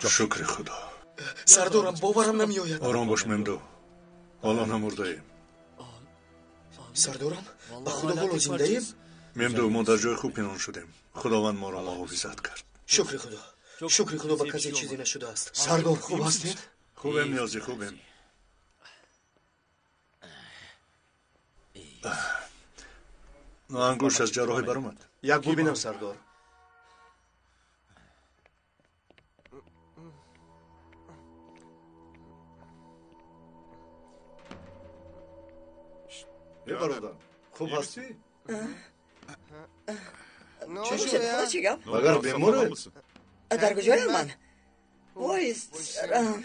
Шукри Худо. Сардорам, боварам намеояд. Ором бош, Мемду. Ҳоло намурдаем. Сардорам, ба Худо ҳоло зиндаем? Мемду, мо дар ҷои хуб пинҳон шудем. Худованд моро муҳофизат кард. Шукри Худо. Шукри Худо, ба касе чизе нашудааст. Сардор, хуб ҳастед? Хубем, Ниёзӣ, хубем. Ангушт аз ҷарроҳӣ баромад. Як бубинам, сардор. Э, бародар, хуб ҳастӣ? Чӣ шуд? Чӣ гап? Магар беморед? Дар куҷоям ман? Вой, сарам.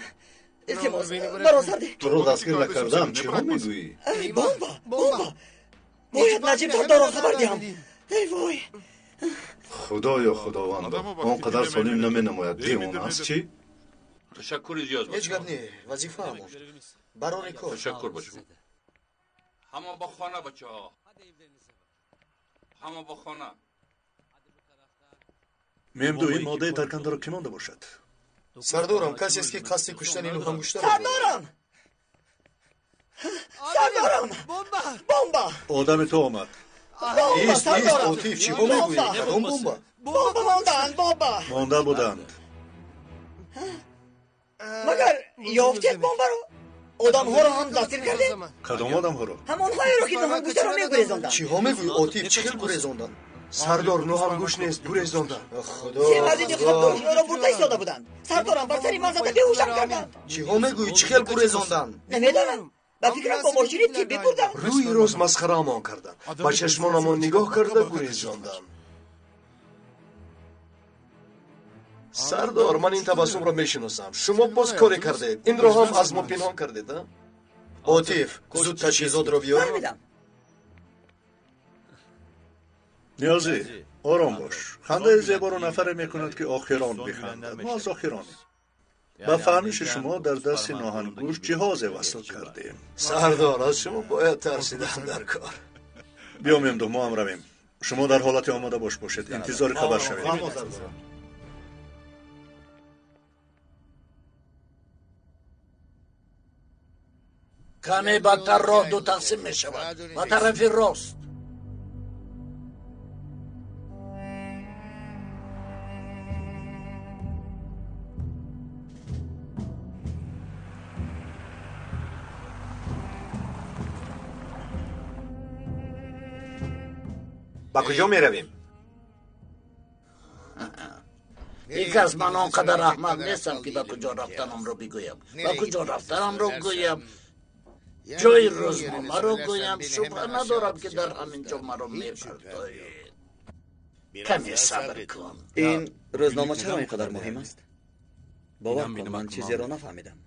Илтимос, маро сар деҳ. Туро дастгир накардам, чиҳо мегӯӣ? Бомба, бомба. Бояд Наҷиб сардорро хабар диҳам. Эй вой. Худоё, Худовандо, он қадар солим наменамояд. Девона аст чӣ? Ташаккури зиёд. Ҳеҷ гап не, вазифаамон. Барори кор. Ташаккур ба шумо. Ҳама ба хона, бачаҳо. Ҳама ба хона. Мемду, ин моддаи таркандаро кӣ монда бошад? Сардорам, касест ки қасди куштани нӯҳангуштаро Сардорам! Сардорам! Бомба! Одами ту омад. Бомба, Ист, ист, сардорам! Отиф, чиҳо мегӯӣ? Кадом бомба? Бомба мондаанд, бомба! Монда буданд. Магар ёфтед бомбаро? Одамҳоро ҳам дастгир кардед? Кадом одамҳоро? Ҳамонҳоеро ки нӯҳангуштаро мегурезонданд. Чиҳо мегӯӣ, Отиф? Чӣ хел гурезонданд? Сардор, нӯҳангушт нест, гурезонданд. Худо, Се марди ниқобдор онро бурда истода буданд. Сардорам, бар сари ман зада беҳушам карданд. Чиҳо мегӯӣ? Чӣ хел гурезонданд? Намедонам. Ба фикрам бо мошини тиббӣ бурданд. Рӯи рост масхараамон карданд. Ба чашмонамон нигоҳ карда гурезонданд. Сардор, ман ин табассумро мешиносам. Шумо боз коре кардед. Инро ҳам аз мо пинҳон кардед, а? Отиф, зуд таҷҳизотро биёр. Фаҳмидам. Ниёзӣ, ором бош. Хандаи зеборо нафаре мекунад, ки охирон бихандад. Мо аз охиронем. Ба фаҳмиши шумо дар дасти ноҳангушт ҷиҳозе васл кардем. Сардор, аз шумо бояд тарсидан дар кор. Биё, Мемду, мо ҳам равем. Шумо дар ҳолати омода бош бошед. Интизори хабар шавед. Фаҳмо, сардорам. Каме бадтар роҳ ду тақсим мешавад. Ба тарафи рост. Ба куҷо меравем? Икас, ман он қадар аҳмақ нестам, ки ба куҷо рафтанамро бигӯям. Ба куҷо рафтанамро гӯям, ҷои рӯзномаро гӯям, шубҳа надорам, ки дар ҳамин ҷо маро мепартоед. Каме сабр кун. Ин рӯзнома чаро ин қадар муҳим аст? Бовар кун, ман чизеро нафаҳмидам.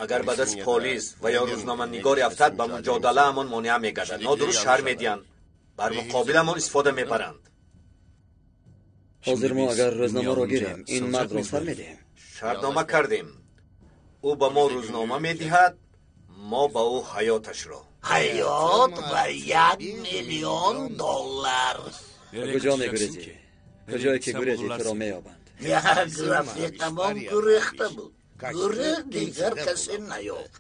Агар ба дасти полис ва ё рӯзноманигоре афтад, ба муҷодалаамон монеа мегардад. Нодуруст шарҳ медиҳанд, бар муқобиламон истифода мебаранд. Ҳозир мо агар рӯзномаро гирем, ин мардро сар медиҳем. Шартнома кардем. Ӯ ба мо рӯзнома медиҳад, мо ба ӯ ҳаёташро. Ҳаёт ва 1 миллион доллар. Ба куҷо мегурезӣ? Куҷое ки гурезӣ, туро меёбанд. Як рафиқамон гурехта буд. Гурехт, дигар касе наёфт.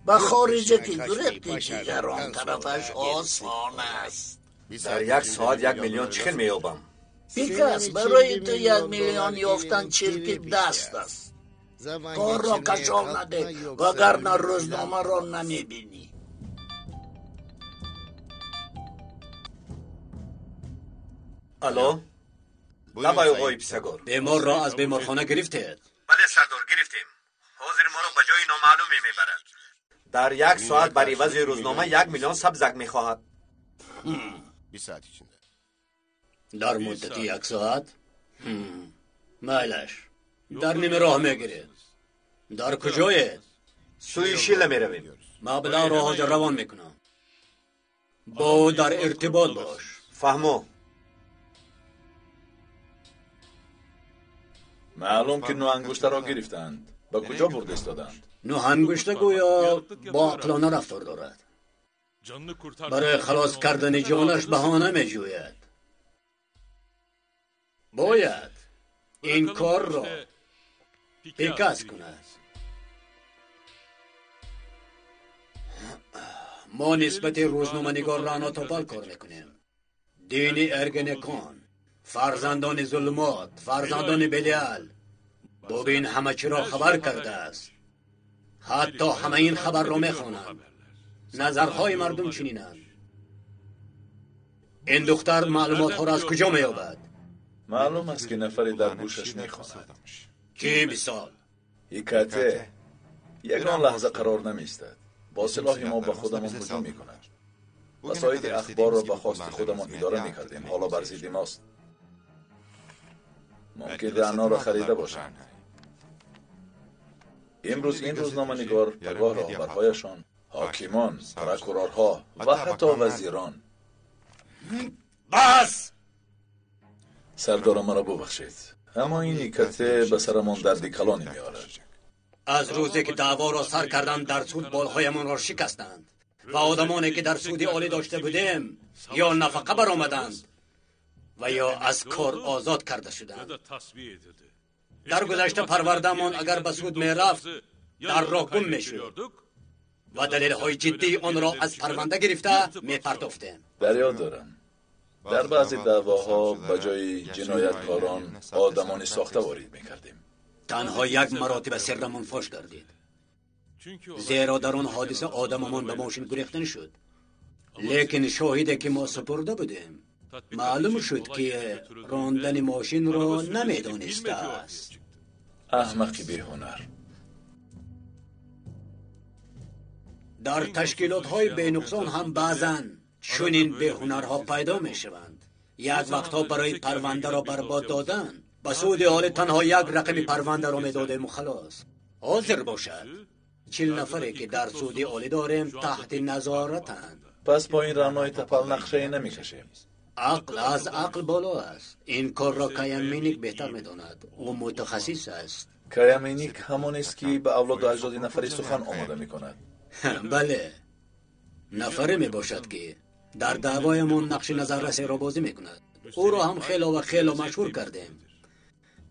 Ба хориҷа ки гурехти, дигар он тарафаш осон аст. Дар як соат 1 миллион чӣ хел меёбам? Бикас, барои ту 1 миллион ёфтан чирки даст аст. Корро кашол надеҳ, вагарна рӯзномаро намебинӣ. Алло, лабай, оғои Писагор. Беморро аз беморхона гирифтед? Бале, сардор, гирифтем. Ҳозир моро ба ҷои номаълуме мебарад. Дар як соат бар ивази рӯзнома 1 миллион сабзак мехоҳад. Дар муддати як соат? Майлаш, дар ними роҳ мегиред. Дар куҷоед? Сӯи Шила меравем. Маблағро ҳозир равон мекунам. Бо ӯ дар иртибот бош. Фаҳмо. Маълум, ки нӯҳангуштаро гирифтаанд. Ба куҷо бурда истоданд? Нӯҳангушта гӯё бо ақлона рафтор дорад. Барои халос кардани ҷонаш баҳона меҷӯяд. Бояд ин корро Бекас кунад. Мо нисбати рӯзноманигор Рано Топал кор мекунем. Дини Эргенекон, фарзандони зулмот, фарзандони Белиал. Бубин ҳама чиро хабар кардааст. Ҳатто ҳама ин хабарро мехонанд. Назарҳои мардум чунинанд. Ин духтар маълумотҳоро аз куҷо меёбад? Маълум аст, ки нафаре дар гӯшаш мехонад. Кӣ мисол? Икате ягон лаҳза қарор намеистад. Бо силоҳи мо ба худамон ҳуҷум мекунад. Васоити ахборро ба хости худамон идора мекардем, ҳоло бар зидди мост. Мумкин Раъноро харида бошанд. Имрӯз ин рӯзноманигор пагоҳ роҳбарҳояшон, ҳокимон, прокурорҳо ва ҳатто вазирон. Бас! Сардора, маро бубахшед, аммо ин икате ба сарамон дарди калоне меорад. Аз рӯзе ки даъворо сар карданд, дар суд болҳоямонро шикастанд ва одамоне ки дар суди олӣ дошта будем ё нафақа баромаданд ва ё аз кор озод карда шуданд. Дар гузашта парвардаамон агар ба суд мерафт, дар роҳ гум мешуд ва далелҳои ҷиддии онро аз парванда гирифта мепартофтем. Дар ёд дорам, дар баъзе даъвоҳо ба ҷои ҷинояткорон одамони сохта ворид мекардем. Танҳо як маротиба сиррамон фош гардид, зеро дар он ҳодиса одамамон ба мошин гурехта шуд. Лекин шоҳиде ки мо супурда будем, маълум шуд, ки рондани мошинро намедонистааст. Аҳмақи беҳунар. Дар ташкилотҳои бенуқсон ҳам баъзан чунин беҳунарҳо пайдо мешаванд. Як вақтҳо барои парвандаро барбод додан ба суди олӣ танҳо як рақами парвандаро медодему халос. Ҳозир бошад, 40 нафаре ки дар суди олӣ дорем таҳти назоратанд. Пас бо ин Раънои Тапал нақшае намекашем. Ақл аз ақл боло аст. Ин корро Каяминик беҳтар медонад. Ӯ мутахассис аст. Каяминик ҳамонест, ки ба авлоду аҷдоди нафаре сухан омода мекунад. Бале, нафаре мебошад, ки дар даъвоямон нақши назаррасеро бозӣ мекунад. Ӯро ҳам хело ва хело машҳур кардем.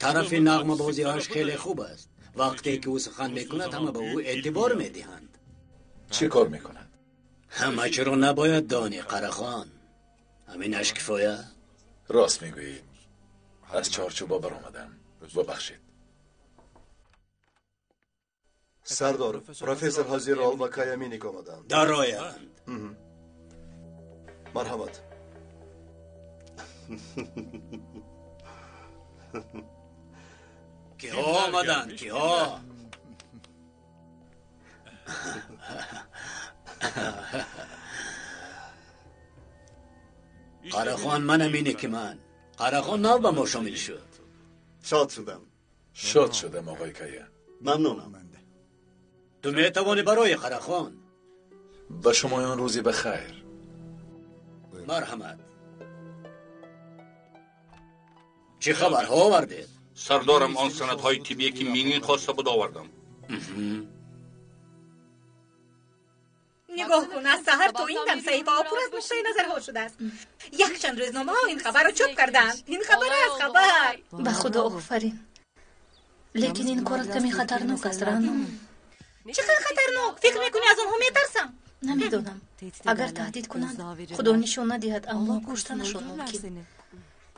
Тарафи нағмабозиҳояш хеле хуб аст. Вақте ки ӯ сухан мекунад, ҳама ба ӯ эътибор медиҳанд. Чӣ кор мекунад? Ҳама чиро набояд донӣ, Қарахон. Ҳаминаш кифоя? Рост мегӯӣ. Аз чорчӯба баромадам. Бубахшед. Сардор, профессор Ҳазирол ва Каяминик омаданд. Дароянд. Марҳамат. Киҳо омаданд? Киҳо? Қарахон, манам ине ки ман. Қарахон нав ба мо шомил шуд. Шод шудам. Шод шудам, оғои Кая. Мамнунам. Ту метавонӣ барои Қарахон. Ба шумоён рӯзи бахайр. Марҳамат. Чӣ хабарҳо овардед? Сардорам, он санадҳои тиббие ки Минин хоста буд овардам. Нигоҳ кун, аз саҳар то ин дам саҳифаҳо пур аз нуқтаи назарҳо шудааст. Якчанд рӯзномаҳо ин хабарро чоп кардаанд. Ин хабар аст, хабар. Ба худо офарин. Лекин ин кор каме хатарнок аст, Рано. Чӣ қадар хатарнок? Фикр мекунӣ аз онҳо метарсам? Намедонам. Агар таҳдид кунанд, худо нишон надиҳад, аммо куштанашон мумкин.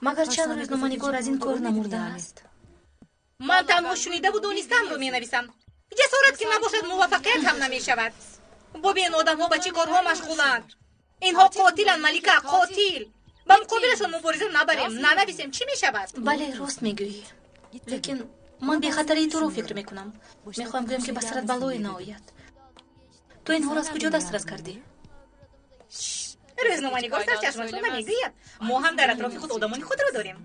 Магар чанд рӯзноманигор аз ин кор намурдааст? Ман танҳо шунидаву донистаамро менависам. Ҷасорат ки набошад, муваффақият ҳам намешавад. Бубин, одамҳо ба чӣ корҳо машғуланд. Инҳо қотиланд, Малика, қотил. Ба муқобилашон мубориза набарем, нанависем, чӣ мешавад? Бале, рост мегӯӣ. Лекин ман бехатарии туро фикр мекунам. Мехоҳам гӯям, ки ба сарат балое наояд. Ту инҳоро аз куҷо дастрас кардӣ? Рӯзноманигор сарчашмашон намегӯяд. Мо ҳам дар атрофи худ одамони худро дорем.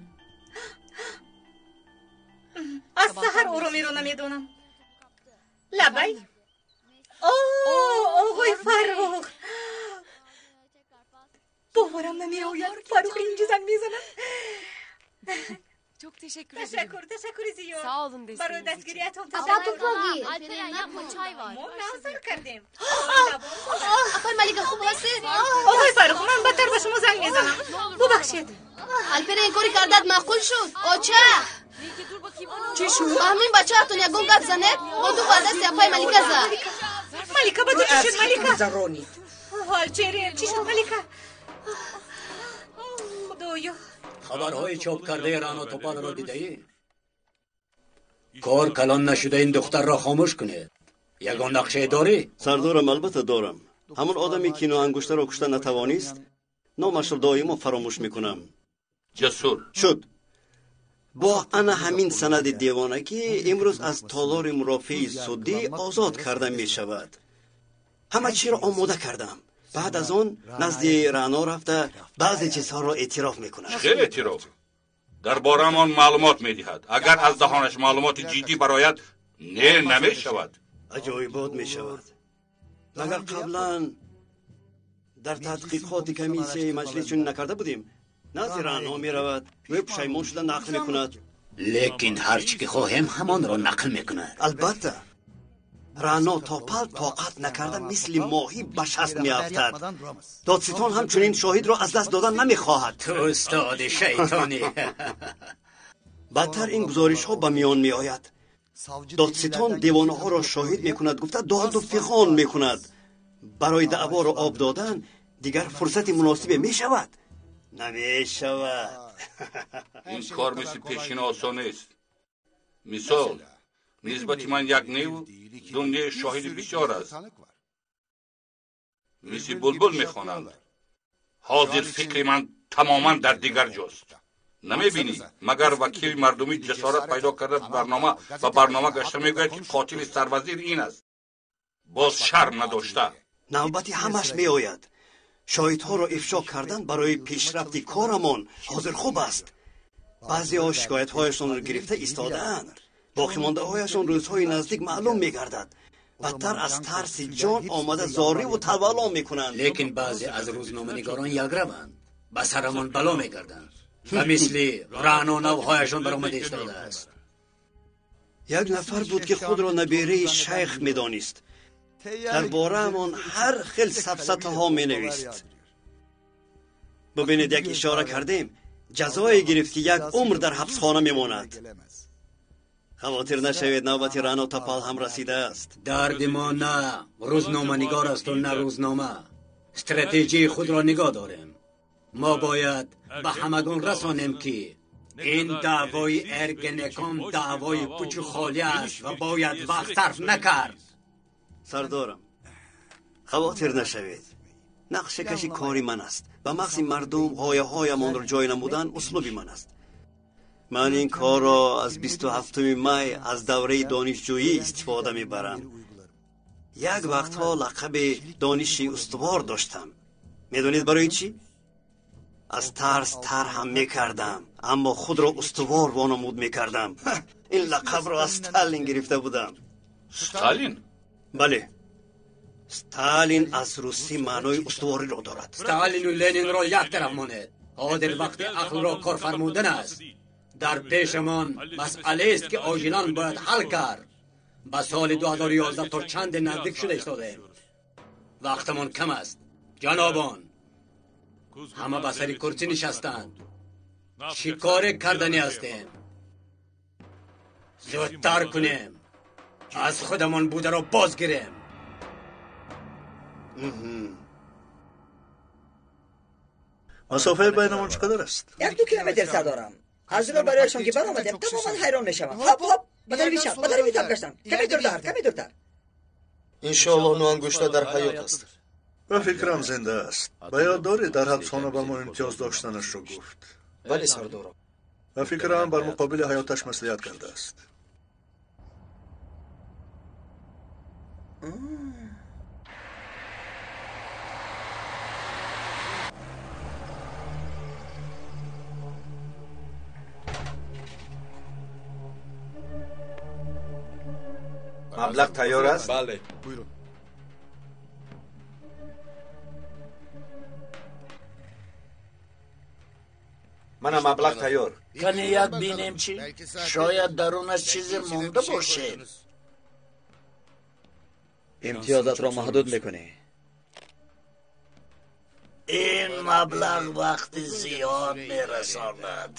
Аз саҳар оромиро намедонам. Лабай. О, оғои Фаррух! Боварам намеояд. Фаррух инҷо занг мезанад. Çok teşekkür ederim. Ташаккур, ташаккури зиёд. Sağ olun desteğiniz Барои için. дастгириятон Апа ташаккур. Туплоги. Alperen yapma çay var. Мо навсар кардем. Апай Малика хуб ҳастед? Оғои Фаррух, ман бадтар ба шумо занг мезанам. Бубахшед. Алперен кори кардат маъқул шуд. Оча! Чӣ шуд? Ба ҳамин бачаатон ягон гап занед, бо ду ба дасти апаи Малика зад. Малика, ба ту чӣ шуд, Малика? Гузаронид. Алчерин, чӣ шуд, Малика? Худоё. Хабарҳои чоп кардаи Рано Топалро дидаӣ? Кор калон нашуда ин духтарро хомӯш кунед. Ягон нақшае дорӣ? Сардорам, албатта дорам. Ҳамон одаме ки ноангуштаро кушта натавонист, номашро доимо фаромӯш мекунам. Ҷасур. Шуд. Бо ана ҳамин санади девонагӣ имрӯз аз толори мурофиаи судӣ озод карда мешавад. Ҳама чиро омода кардам. Баъд аз он назди Рано рафта баъзе чизҳоро эътироф мекунад. Чӣ эътироф? Дар бораамон маълумот медиҳад. Агар аз даҳонаш маълумоти ҷиддӣ барояд, не, намешавад. Аҷоибот мешавад. Магар қаблан дар тадқиқоти комиссияи маҷлис чунин накарда будем? Назди Рано меравад, ӯ пушаймон шуда нақл мекунад. Лекин ҳар чӣ ки хоҳем, ҳамонро нақл мекунад. Албатта. Рано Топал тоқат накарда мисли моҳӣ ба шаст меафтад. Додситон ҳам чунин шоҳидро аз даст додан намехоҳад. Ту устоди шайтонӣ. Бадтар ин гузоришҳо ба миён меояд. Додситон девонаҳоро шоҳид мекунад, гуфта доду фиғон мекунад. Барои даъворо об додан дигар фурсати муносибе мешавад? Намешавад. Ин кор мисли пешина осон нест. Мисол, нисбати ман як неву ду не шоҳиди бисёр аст. Мисли булбул мехонанд. Ҳозир фикри ман тамоман дар дигар ҷост. Намебинӣ, магар вакили мардумӣ ҷасорат пайдо карда барнома ба барнома гашта мегӯяд, ки қотили сарвазир ин аст. Боз шарм надошта. Навбати ҳамаш меояд. Шоҳидҳоро ифшо кардан барои пешрафти корамон ҳозир хуб аст. Баъзеҳо шикоятҳояшонро гирифта истодаанд. Боқимондаҳояшон рӯзҳои наздик маълум мегардад. Бадтар аз тарси ҷон омада зориву тавалло мекунанд. Лекин баъзе аз рӯзноманигорон якраванд, ба сарамон бало мегарданд ва мисли Рано навҳояшон баромада истодааст. Як нафар буд ки худро набераи шайх медонист. Дар бораамон ҳар хел сафсатаҳо менавист. Бубинед, як ишора кардем, ҷазое гирифт, ки як умр дар ҳабсхона мемонад. Хавотир нашавед, навбати Рано Топал ҳам расидааст. Дарди мо на рӯзноманигор асту на рӯзнома. Стратегияи худро нигоҳ дорем. Мо бояд ба ҳамагон расонем, ки ин даъвои Эргенекон даъвои пучу холӣ аст ва бояд вақт сарф накард. Сардорам, хавотир нашавед. Нақшакаши кори ман аст. Ба мағзи мардум ғояҳоямонро ҷой намудан услуби ман аст. Ман ин корро аз 27 май аз давраи донишҷӯӣ истифода мебарам. Як вақтҳо лақаби дониши устувор доштам. Медонед барои чӣ? Аз тарс тарҳам мекардам, аммо худро устувор вонамуд мекардам. Ин лақабро аз Сталин гирифта будам. Сталин? Бале. Сталин аз русӣ маънои устувориро дорад. Сталину Ленинро як тараф монед. Ҳозир вақти ақлро кор фармудан аст. Дар пешамон масъалаест, ки оҷилан бояд ҳал кард. Ба соли 2011 то чанде наздик шуда истодаем. Вақтамон кам аст. Ҷанобон, ҳама ба сари курсӣ нишастанд. Чӣ коре карданӣ ҳастем? Зудтар кунем. Аз худамон бударо боз гирем. Масофаи байнамон чӣ қадар аст? 1-2 километр, сардорам. Аз роҳ барояшон ки баромадем, тамоман ҳайрон мешавам. Ҳоп, ҳоп, ба тарафи чап, ба тарафи тап гаштам. Каме дуртар, каме дуртар. Иншоаллоҳ ноангушта дар ҳаёт аст. Ба фикрам зинда аст. Ба ёд дорӣ дар ҳабсхона ба мо имтиёз доштанашро гуфт? Бале, сардорам. Ба фикрам бар муқобили ҳаёташ маслиҳат кардааст. Маблағ тайёр аст? Бале. Мана маблағ тайёр. Кани як бинем чӣ? Шояд дарунаш чизе монда бошед. Имтиёзатро маҳдуд мекунӣ. Ин маблағ вақти зиёд мерасонад.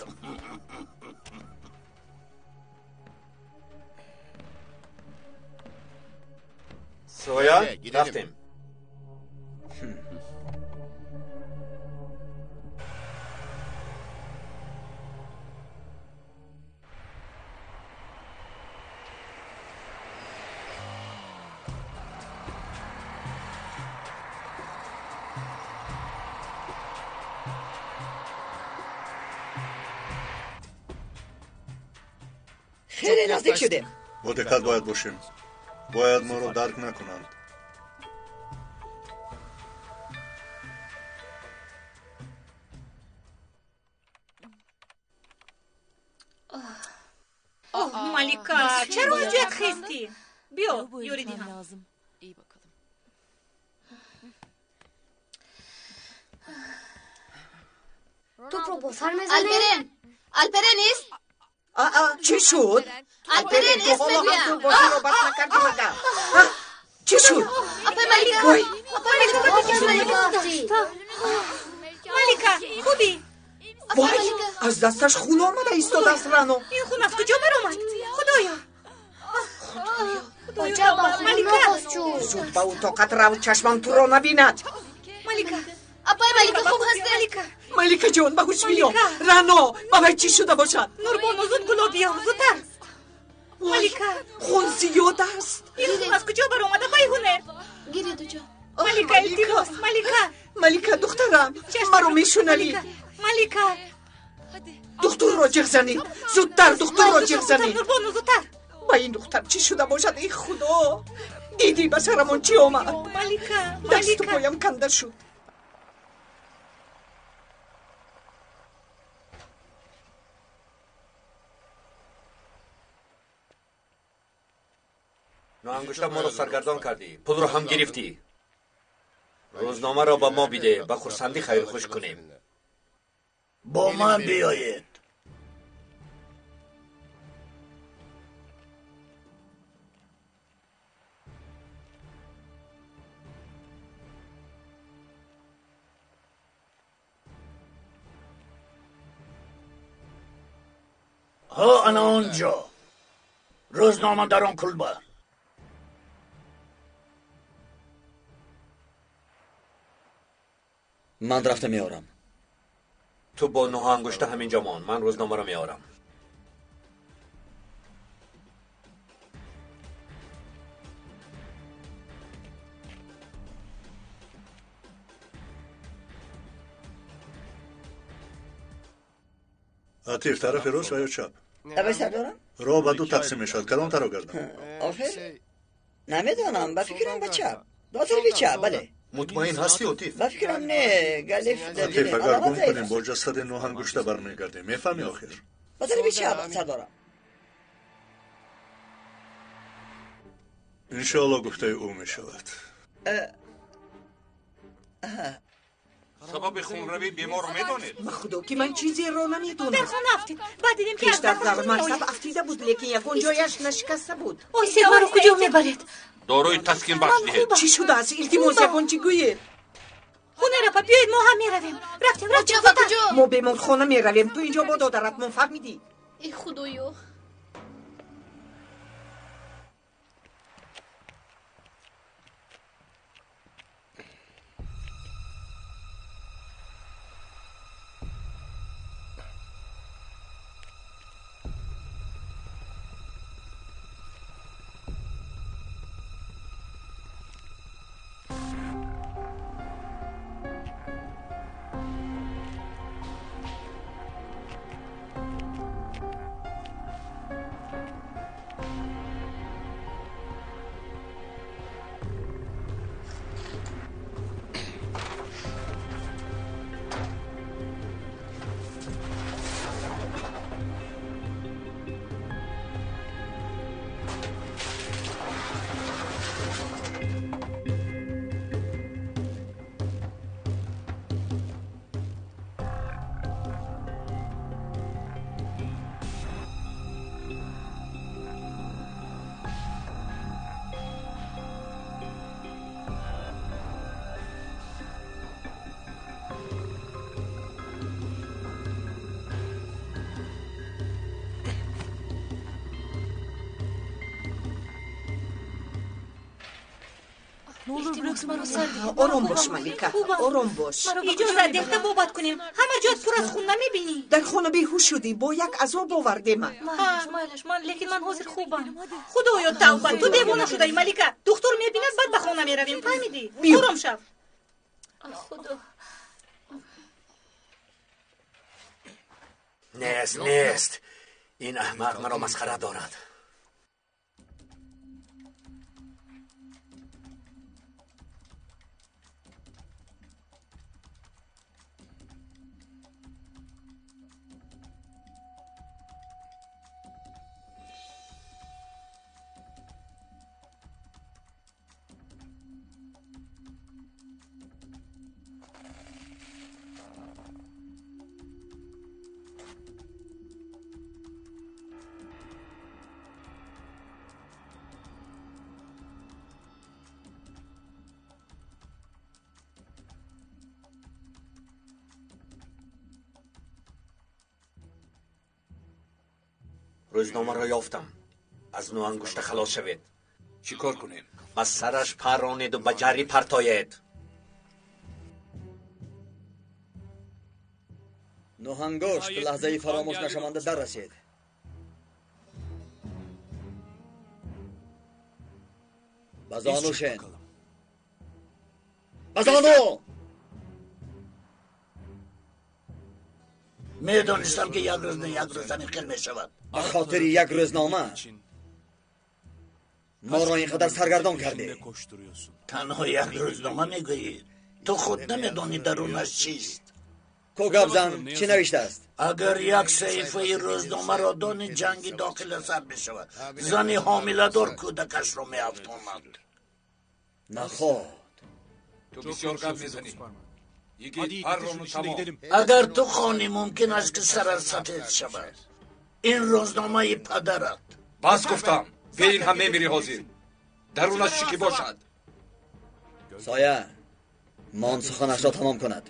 Соя, рафтем. Хеле наздик шудем. Бо диққат бояд бошем. Бояд моро дарк накунанд. Оҳ, Малика, чаро аз ҷоят хестӣ? Биё, ёрӣ диҳам. Тӯпро бо сар мезанем? Алперен! Алперен ист! Чӣ шуд? Алперен ист мегӯям! Ту бозиро бас накардӣ магар? Чӣ шуд? Апай Малика! Апай Малика! Малика, хубӣ? Вой, аз дасташ хун омада истодааст, Рано. Ин хун аз куҷо баромад? Худоё! Оҷа ба хун нохост шуд. Зуд ба утоқат рав, чашмам туро набинад. Малика! Апай Малика, хуб ҳастед? Малика ҷон, ба ҳуш биё. Рано, ба вай чӣ шуда бошад? Нурбону, зуд гулоб биёр, зудтар. Малика! Хун зиёд аст. Ин хун аз куҷо баромада, байҳуне? Гиред, оҷа. Малика, илтимос, Малика! Малика, духтарам, маро мешунавӣ? Малика! Духтурро ҷиғ занед, зудтар духтурро ҷиғ занед. Нурбону, зудтар. Ба ин духтар чӣ шуда бошад, эй худо? Дидӣ ба сарамон чӣ омад? Малика, дасту поям канда шуд. Ноангушта моро саргардон кардӣ, пулро ҳам гирифтӣ. Рӯзномаро ба мо бидеҳ, ба хурсандӣ хайрхуш кунем. Бо ман биёед. Ҳо, ана он ҷо. Рӯзнома дар он кулба. Ман рафта меорам. Ту бо нӯҳангушта ҳамин ҷо мон, ман рӯзномаро меорам. Атиф, тарафи рост ва ё чап? Давай, сардорам. Роҳ ба ду тақсим мешавад, кадом таро гардам? Охир, намедонам, ба фикрам ба чап. Ба тарафи чап, бале. Мутмаин ҳастӣ, Отиф? Ба фикрам не, галиф. Атиф, агар гум кунем, бо ҷасади нӯҳангушта бармегардем. Мефаҳмӣ охир? Ба тарафи чап, сардорам. Иншоалло гуфтаи ӯ мешавад. Сабаби хунравии беморро медонед? Ба худо ки ман чизеро намедонам. Дар хона афтид. Баъд дидем ки аз Пештар дасташ дар хун мактаб меояд. афтида буд, лекин ягон ҷояш нашикаста буд. Ой, сер, маро куҷо мебаред? Дорои таскинбахш диҳед. Чӣ шудааст? Илтимос, ягон чӣ гӯед. Ҳунерапа, биёед, мо ҳам меравем. Рафтем, рафтем, зудтар. Мо беморхона меравем. Ту инҷо бо додарат мон, фаҳмидӣ? Эй худоё! Илтимос, маро сар диҳед. Ором бош, Малика, ором бош. Иҷозат деҳ табобат кунем. Ҳама ҷоят пур аз хун, намебинӣ? Дар хона беҳуш шудӣ, бо як азоб овардема. Майлаш, майлаш, ман, лекин ман ҳозир хубам. Худоё, тавба, ту девона шудаӣ, Малика. Духтур мебинад, баъд ба хона меравем, фаҳмидӣ? Ором шав. Худо. Нест, нест. Ин аҳмақ маро масхара дорад. Рӯзномаро ёфтам. Аз нӯангушта халос шавед. Чӣ кор кунем? Ба сараш парронеду ба ҷарӣ партоед. Нӯҳангушт лаҳзаи фаромӯш нашаванда дар расид. Ба зону шен. Ба зону! Медонистам, ки як рӯз не як рӯз ҳамин хел мешавад. Ба хотири як рӯзнома моро ин қадар саргардон кардӣ. Танҳо як рӯзнома мегӯӣ? Ту худ намедонӣ дарунаш чист. Ко гап зан, чӣ навиштааст? Агар як саҳифаи рӯзномаро донӣ, ҷанги дохила сар мешавад. Зани ҳомиладор кӯдакашро меафтонад. Наход. Ту бисёр гап мезанӣ. Агар ту хонӣ, мумкин аст, ки сарат сафед шавад. Ин рӯзномаи падарат. Бас гуфтам, бе ин ҳам мемирӣ ҳозир. Дарунаш чӣ ки бошад? Соя, мон суханашро тамом кунад.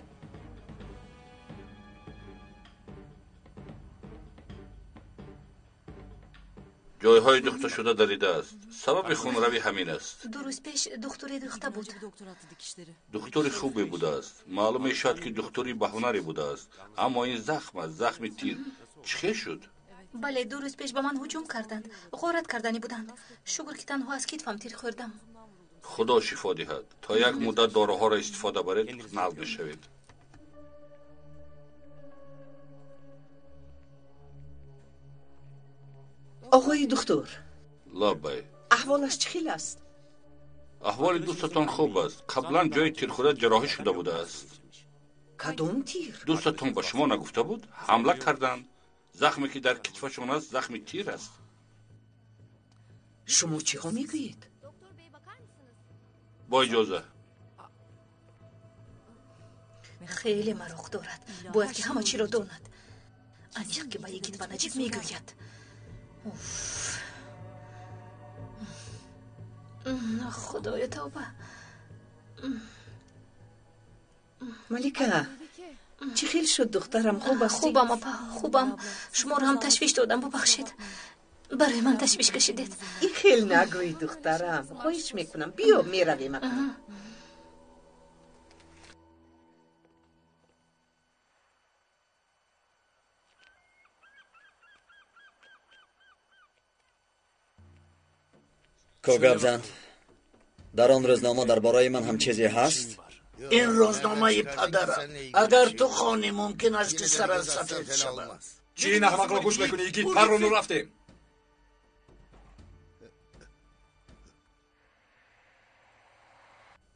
Ҷойҳои духташуда даридааст. Сабаби хунравӣ ҳамин аст. Ду рӯз пеш духтуре духта буд. Духтури хубе будааст. Маълум мешавад, ки духтури баҳунаре будааст. Аммо ин захм аст, захми тир. Чӣ хел шуд? Бале, ду рӯз пеш ба ман ҳуҷум карданд, ғорат карданӣ буданд. Шукр, ки танҳо аз китфам тир хӯрдам. Худо шифо диҳад. То як муддат доруҳоро истифода баред, нағз мешавед. Оғои духтур. Лаббай. Аҳволаш чӣ хел аст? Аҳволи дӯстатон хуб аст. Қаблан ҷои тирхӯрда ҷарроҳӣ шуда будааст. Кадом тир? Дӯстатон ба шумо нагуфта буд? Ҳамла карданд. Захме ки дар китфашон аст, захми тир аст. Шумо чиҳо мегӯед? Бо иҷоза. Хеле мароқ дорад. Бояд ки ҳама чиро донад. Аниқ ки ба Йигит ва Наҷиб мегӯяд. Уф. Худоё, тавба. Малика, чӣ хел шуд духтарам? Хуб астӣ? Хубам, апа, хубам. Шуморо ҳам ташвиш додам, бубахшед. Барои ман ташвиш кашидед. Ин хел нагӯй, духтарам. Хоҳиш мекунам, биё, меравем акнун. Ко гап зан, дар он рӯзнома дар бораи ман ҳам чизе ҳаст? Ин рӯзномаи падарат. Агар ту хонӣ, мумкин аст, ки сарат сафед шавад. Чӣ ин аҳмақро гӯш мекунӣ, Йигит? Паррону рафтем.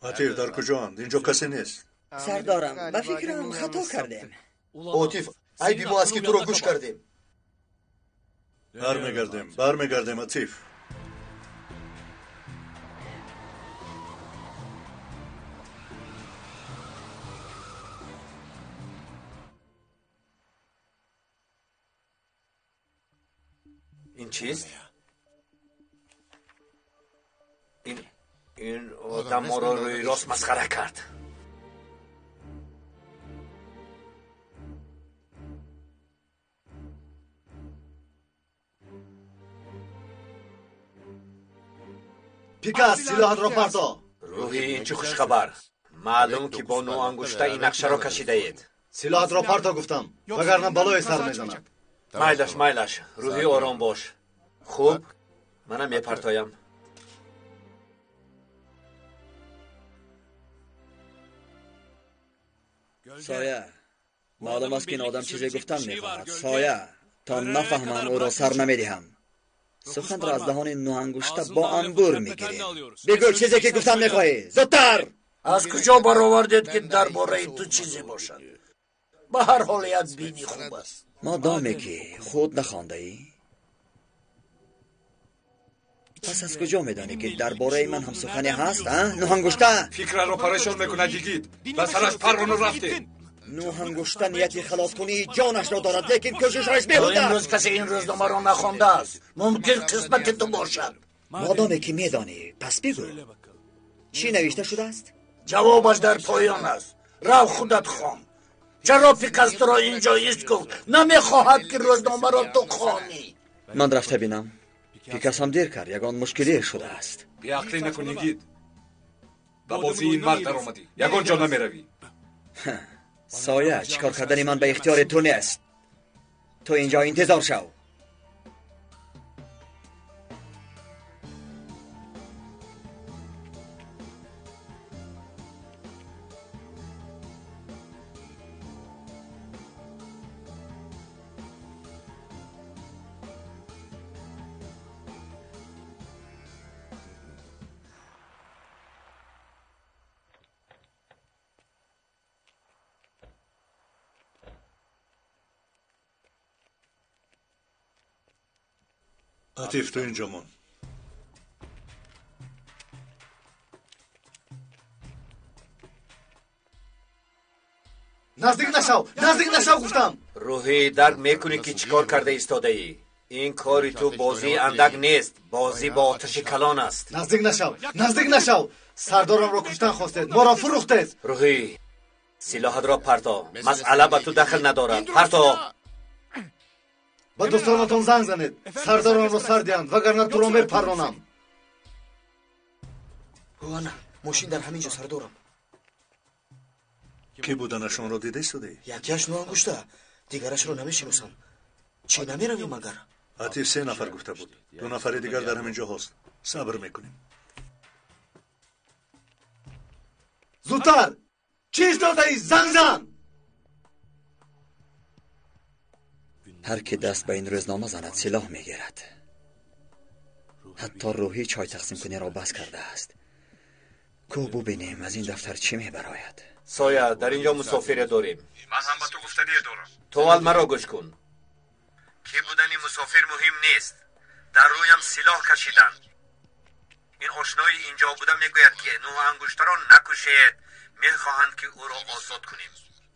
Атиф, дар куҷоанд? Инҷо касе нест. Сардорам, ба фикрам хато кардем. Отиф, айби мо аст, ки туро гӯш кардем. Бармегардем, бармегардем, Атиф. Ин чист? Ин одам моро рӯи рост масхара кард. Пикас, силоҳатро парто. Рӯҳӣ, ин чӣ хушхабар? Маълум ки бо нӯангушта ин нақшаро кашидаед. Силоҳатро парто гуфтам, вагарна балое сар мезанад. Майлаш, майлаш, рӯҳӣ, ором бош. Хуб, манам мепартоям. Соя, маълум аст, ки ин одам чизе гуфтан мехоҳад. Соя, то нафаҳмам, ӯро сар намедиҳам. Суханро аз даҳони нӯангушта бо анбур мегирем. Бигӯ чизе ки гуфтан мехоҳӣ, зудтар! Аз куҷо баровардед, ки дар бораи ту чизе бошад? Ба ҳар ҳол як бини хуб аст. Модоме ки худ нахондаӣ, пас аз куҷо медонӣ, ки дар бораи ман ҳам сухане ҳаст, а, нӯҳангушта? Фикраро парешон мекунад, йигит. Ба сараш паррону рафтем. Нӯҳангушта нияти халоскунии ҷонашро дорад, лекин кӯшишҳояш беҳуда. То имрӯз касе ин рӯзномаро нахондааст. Мумкин қисмати ту бошад. Модоме ки медонӣ, пас бигӯ, чӣ навишта шудааст? Ҷавобаш дар поён аст. Рав, худат хон. Чаро Пикас туро инҷо ист гуфт? Намехоҳад, ки рӯзномаро ту хонӣ. Ман рафта бинам. Пикас ҳам дер кард, ягон мушкилие шудааст. Беақлӣ накун, йигит. Ба бозии ин мард даромадӣ, ягон ҷо намеравӣ. Соя, чӣ кор кардани ман ба ихтиёри ту нест. Ту инҷо интизор шав. Атиф, ту инҷо мон. Наздик нашав, наздик нашав гуфтам. Рӯҳӣ, дарк мекунӣ, ки чӣ кор карда истодаӣ? Ин кори ту бозии андак нест, бозӣ бо оташи калон аст. Наздик нашав, наздик нашав. Сардорамро куштан хостед, моро фурӯхтед. Рӯҳӣ, силоҳатро парто. Масъала ба ту дахл надорад. Парто. Ба дӯстонатон занг занед, сардаронро сар диҳанд, вагарна туро мепарронам. Ана мошин дар ҳамин ҷо, сардорам. Кӣ буданашонро дида истодаӣ? Якеаш нӯангушта, дигарашро намешиносам. Чӣ, намеравӣ магар? Атиф се нафар гуфта буд, ду нафари дигар дар ҳамин ҷо ҳаст. Сабр мекунем. Зудтар, чӣ истодаӣ? Занг зан. Ҳар ки даст ба ин рӯзнома занад, силоҳ мегирад. Ҳатто рӯҳӣ чой тақсимкуниро бас кардааст. Ку бубинем, аз ин дафтар чӣ мебарояд. Соя, дар инҷо мусофире дорем. Ман ҳам ба ту гуфтание дорам. Ту аввал маро гӯш кун. Кӣ будани мусофир муҳим нест. Дар рӯям силоҳ кашиданд. Ин ошнои инҷо буда мегӯяд, ки нӯҳангуштаро накушед. Мехоҳанд, ки ӯро озод кунем.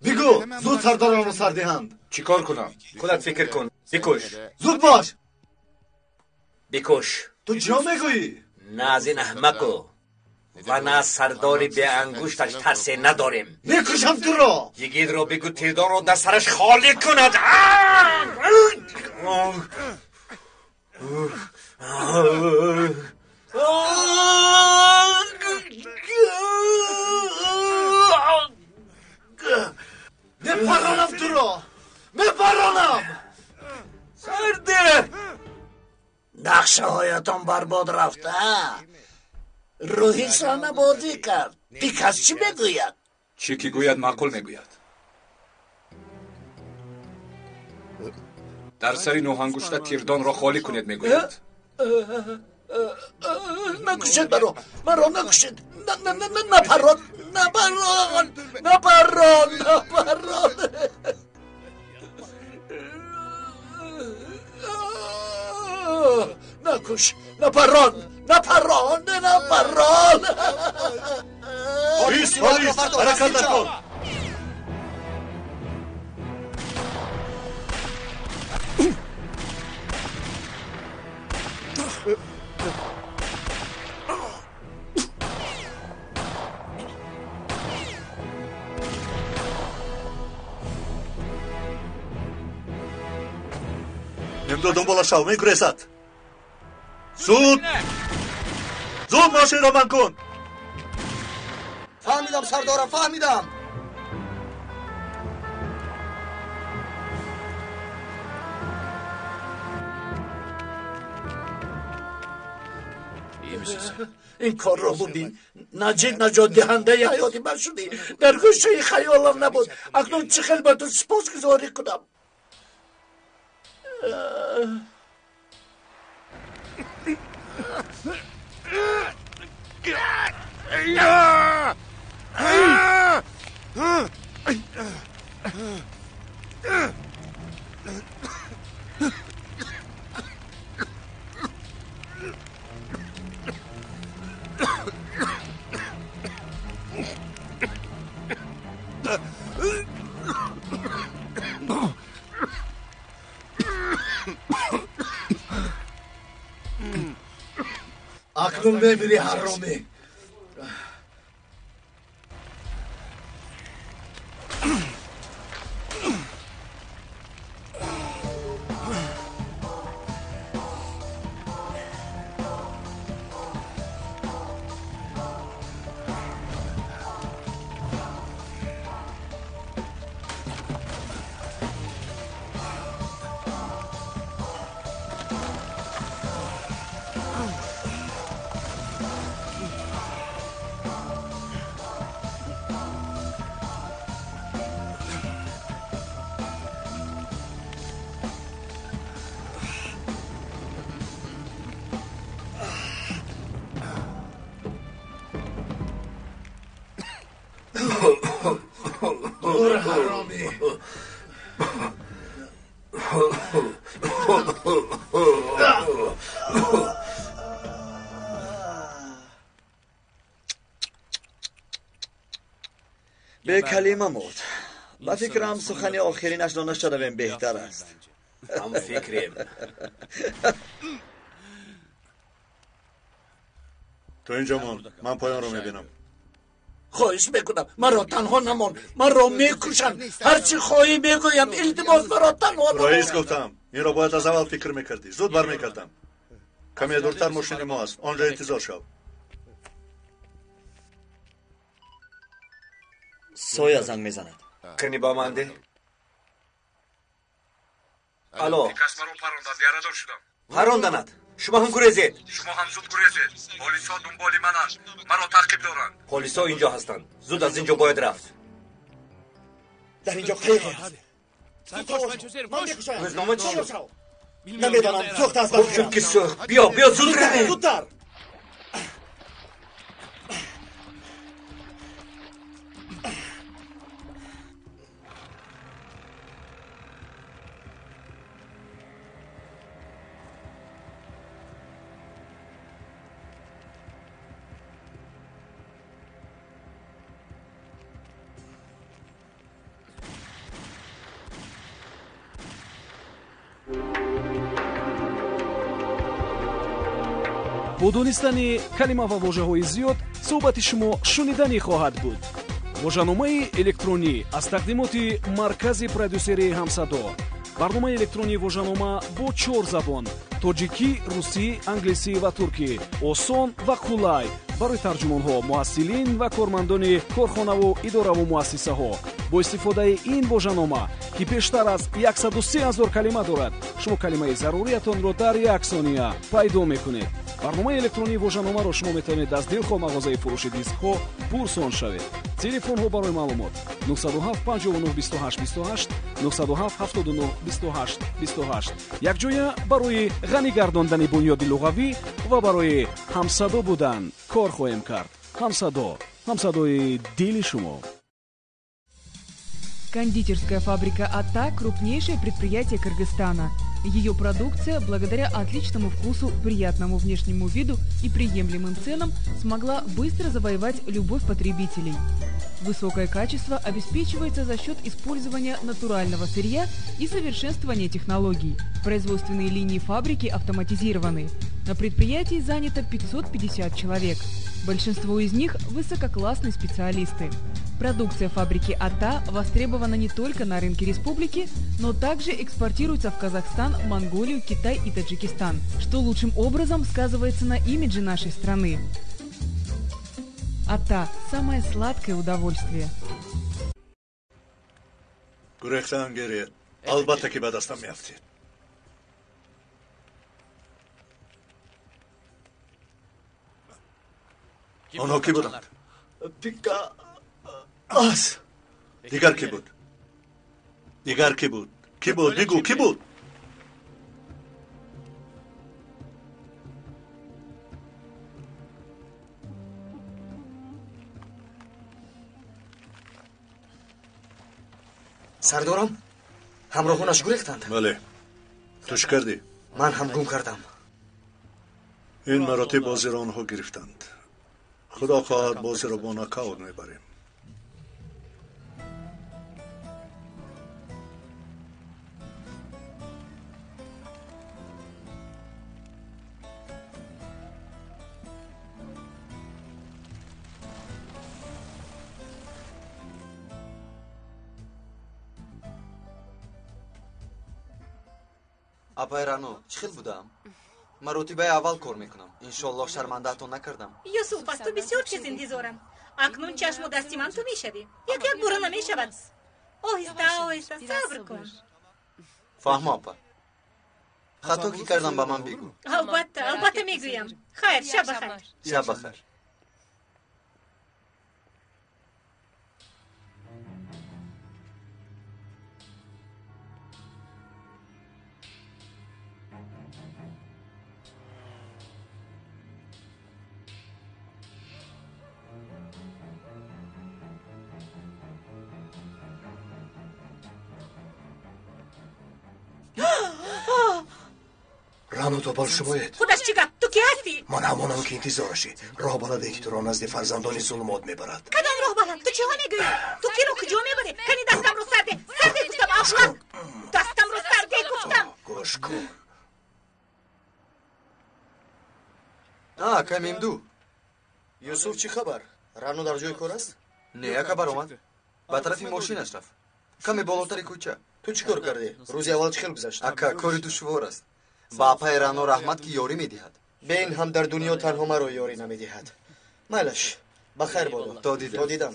Бигӯ, зуд сардаронро сар диҳанд. Чӣ кор кунам? Худат фикр кун. Бикуш. Зуд бош. Бикуш. Ту чиё мегӯӣ? На аз ин аҳмақу ва на аз сардори беангушташ тарсе надорем. Мекушам туро. Йигитро бигӯ, тирдонро дар сараш холӣ кунад. Мепаронам туро, мепаронам. Сарде. Нақшаҳоятон барбод рафта. Рӯҳӣ саҳнабозӣ кард. Пикас чӣ мегӯяд? Чӣ ки гӯяд, маъқул мегӯяд. Дар сари нӯҳангушта тирдонро холӣ кунед, мегӯяд. Накушед маро, маро накушед. Напарон, напарон, напарон, напарон. Накуш, напарон, напарон, напарон. Полис, полис, ҳаракат накун. Немдо дунбола шав, мегурезад. Зуд, зуд мошинро ман кун. Фаҳмидам, сардорам, фаҳмидам. Ин корро бубин. Наҷиб наҷотдиҳандаи ҳаёти ман шудӣ. Дар гӯшаи хаёлам набуд. Акнун чӣ хел ба ту сипосгузорӣ кунам? Акнун мемирӣ, ҳаромӣ. Бекалима мурд. Ба фикрам, сухани охиринашро нашунавем беҳтар аст. Ҳам фикрем. Ту инҷо мон, ман поёнро мебинам. Хоҳиш мекунам, маро танҳо намон, маро мекушанд. Ҳарчи хоҳӣ мегӯям, илтимос, маро танҳо намон. Раис, гуфтам, инро бояд аз аввал фикр мекардӣ. Зуд бармекардам. Каме дуртар мошини мо аст, он ҷо интизор шав. Соя занг мезанад. Кани ба ман деҳ. Алло. Кас маро парондад, ярадор шудам. Паронданад? Шумо ҳам гурезед. Шумо ҳам зуд гурезед. Полисҳо дунболи мананд, маро таъқиб доранд. Полисҳо инҷо ҳастанд. Зуд аз инҷо бояд рафт. Дар инҷо қайиқе ҳаст. Рӯзнома чӣ шуд? Намедонам, сӯхта аст. Хуб шуд, ки сӯхт. Биё, биё, зуд равем. Зудтар. Бо донистани калима ва вожаҳои зиёд суҳбати шумо шуниданӣ хоҳад буд. Вожаномаи электронӣ аз тақдимоти маркази продюсерии «Ҳамсадо». Барномаи электронии вожанома бо чор забон: тоҷикӣ, русӣ, англисӣ ва туркӣ, осон ва қулай барои тарҷумонҳо, муҳассилин ва кормандони корхонаву идораву муассисаҳо. Бо истифодаи ин вожанома, ки бештар аз 103 ҳазор калима дорад, шумо калимаи заруриятонро дар як сония пайдо мекунед. Барномаи электронии вожаномаро шумо метавонед аз дилхоҳ мағозаи фурӯши дискҳо пурсон шавед. Телефонҳо барои маълумот: 907 59 28 28, 907 79 28 28. Якҷоя барои ғанӣ гардондани бунёди луғавӣ ва барои ҳамсадо будан кор хоҳем кард. «Ҳамсадо», ҳамсадои дили шумо. Кондитерская фабрика «Ата» – крупнейшее предприятие Кыргызстана. Ее продукция, благодаря отличному вкусу, приятному внешнему виду и приемлемым ценам, смогла быстро завоевать любовь потребителей. Высокое качество обеспечивается за счет использования натурального сырья и совершенствования технологий. Производственные линии фабрики автоматизированы. На предприятии занято 550 человек. Большинство из них – высококлассные специалисты. Продукция фабрики «Ата» востребована не только на рынке республики, но также экспортируется в Казахстан, Монголию, Китай и Таджикистан, что лучшим образом сказывается на имидже нашей страны. Ата – самое сладкое удовольствие. Гурехтан гиред. Албатта ки ба дастам меафтед. Онҳо кӣ буданд? Пика ас. Дигар кӣ буд? Дигар кӣ буд? Кӣ буд? Бигӯ, кӣ буд? Сардорам, ҳамроҳонаш гурехтанд. Бале. Ту чӣ кардӣ? Ман ҳам гум кардам. Ин маротиб бозиро онҳо гирифтанд. Худо хоҳад бозиро бо нокаут мебарем. Апай Рано, чӣ хел будам? Маротибаи аввал кор мекунам. Иншоаллоҳ шармандаатон накардам. Юсуф, аз ту бисёр чиз интизорам. Акнун чашму дасти ман ту мешавӣ. Як як бура намешавад. Оҳиста, оҳиста, сабр кун. Фаҳмо, апа. Хато ки кардам ба ман бигӯ. Албатта, албатта мегӯям. Хайр, шаб бахайр. Шаб бахайр. Рано Топал шумоед. Худаш чӣ гап? Ту кӣ ҳастӣ? Ман ҳамонам ки интизорашӣ. Роҳбаладе ки туро назди фарзандони зулумот мебарад. Кадом роҳбалад? Ту чиҳо мегӯӣ? Ту киро куҷо мебарӣ? Кани дастамро сарде. Сарде гуфтам, аблаҳ! Дастамро сарде гуфтам. Гӯш кун. А, камимду. Юсуф, чӣ хабар? Рано дар ҷои кор аст? Не, яка баромад. Ба тарафи мошинаш рафт. Каме болотари кӯча. Ту чӣ кор кардӣ? Рӯзи аввал чӣ хел гузашт? Ака, кори душвор аст. Ба апаи Рано раҳмат ки ёрӣ медиҳад. Бе ин ҳам дар дунё танҳо маро ёрӣ намедиҳад. Майлаш, ба хайр бодо. То дидам. То дидам.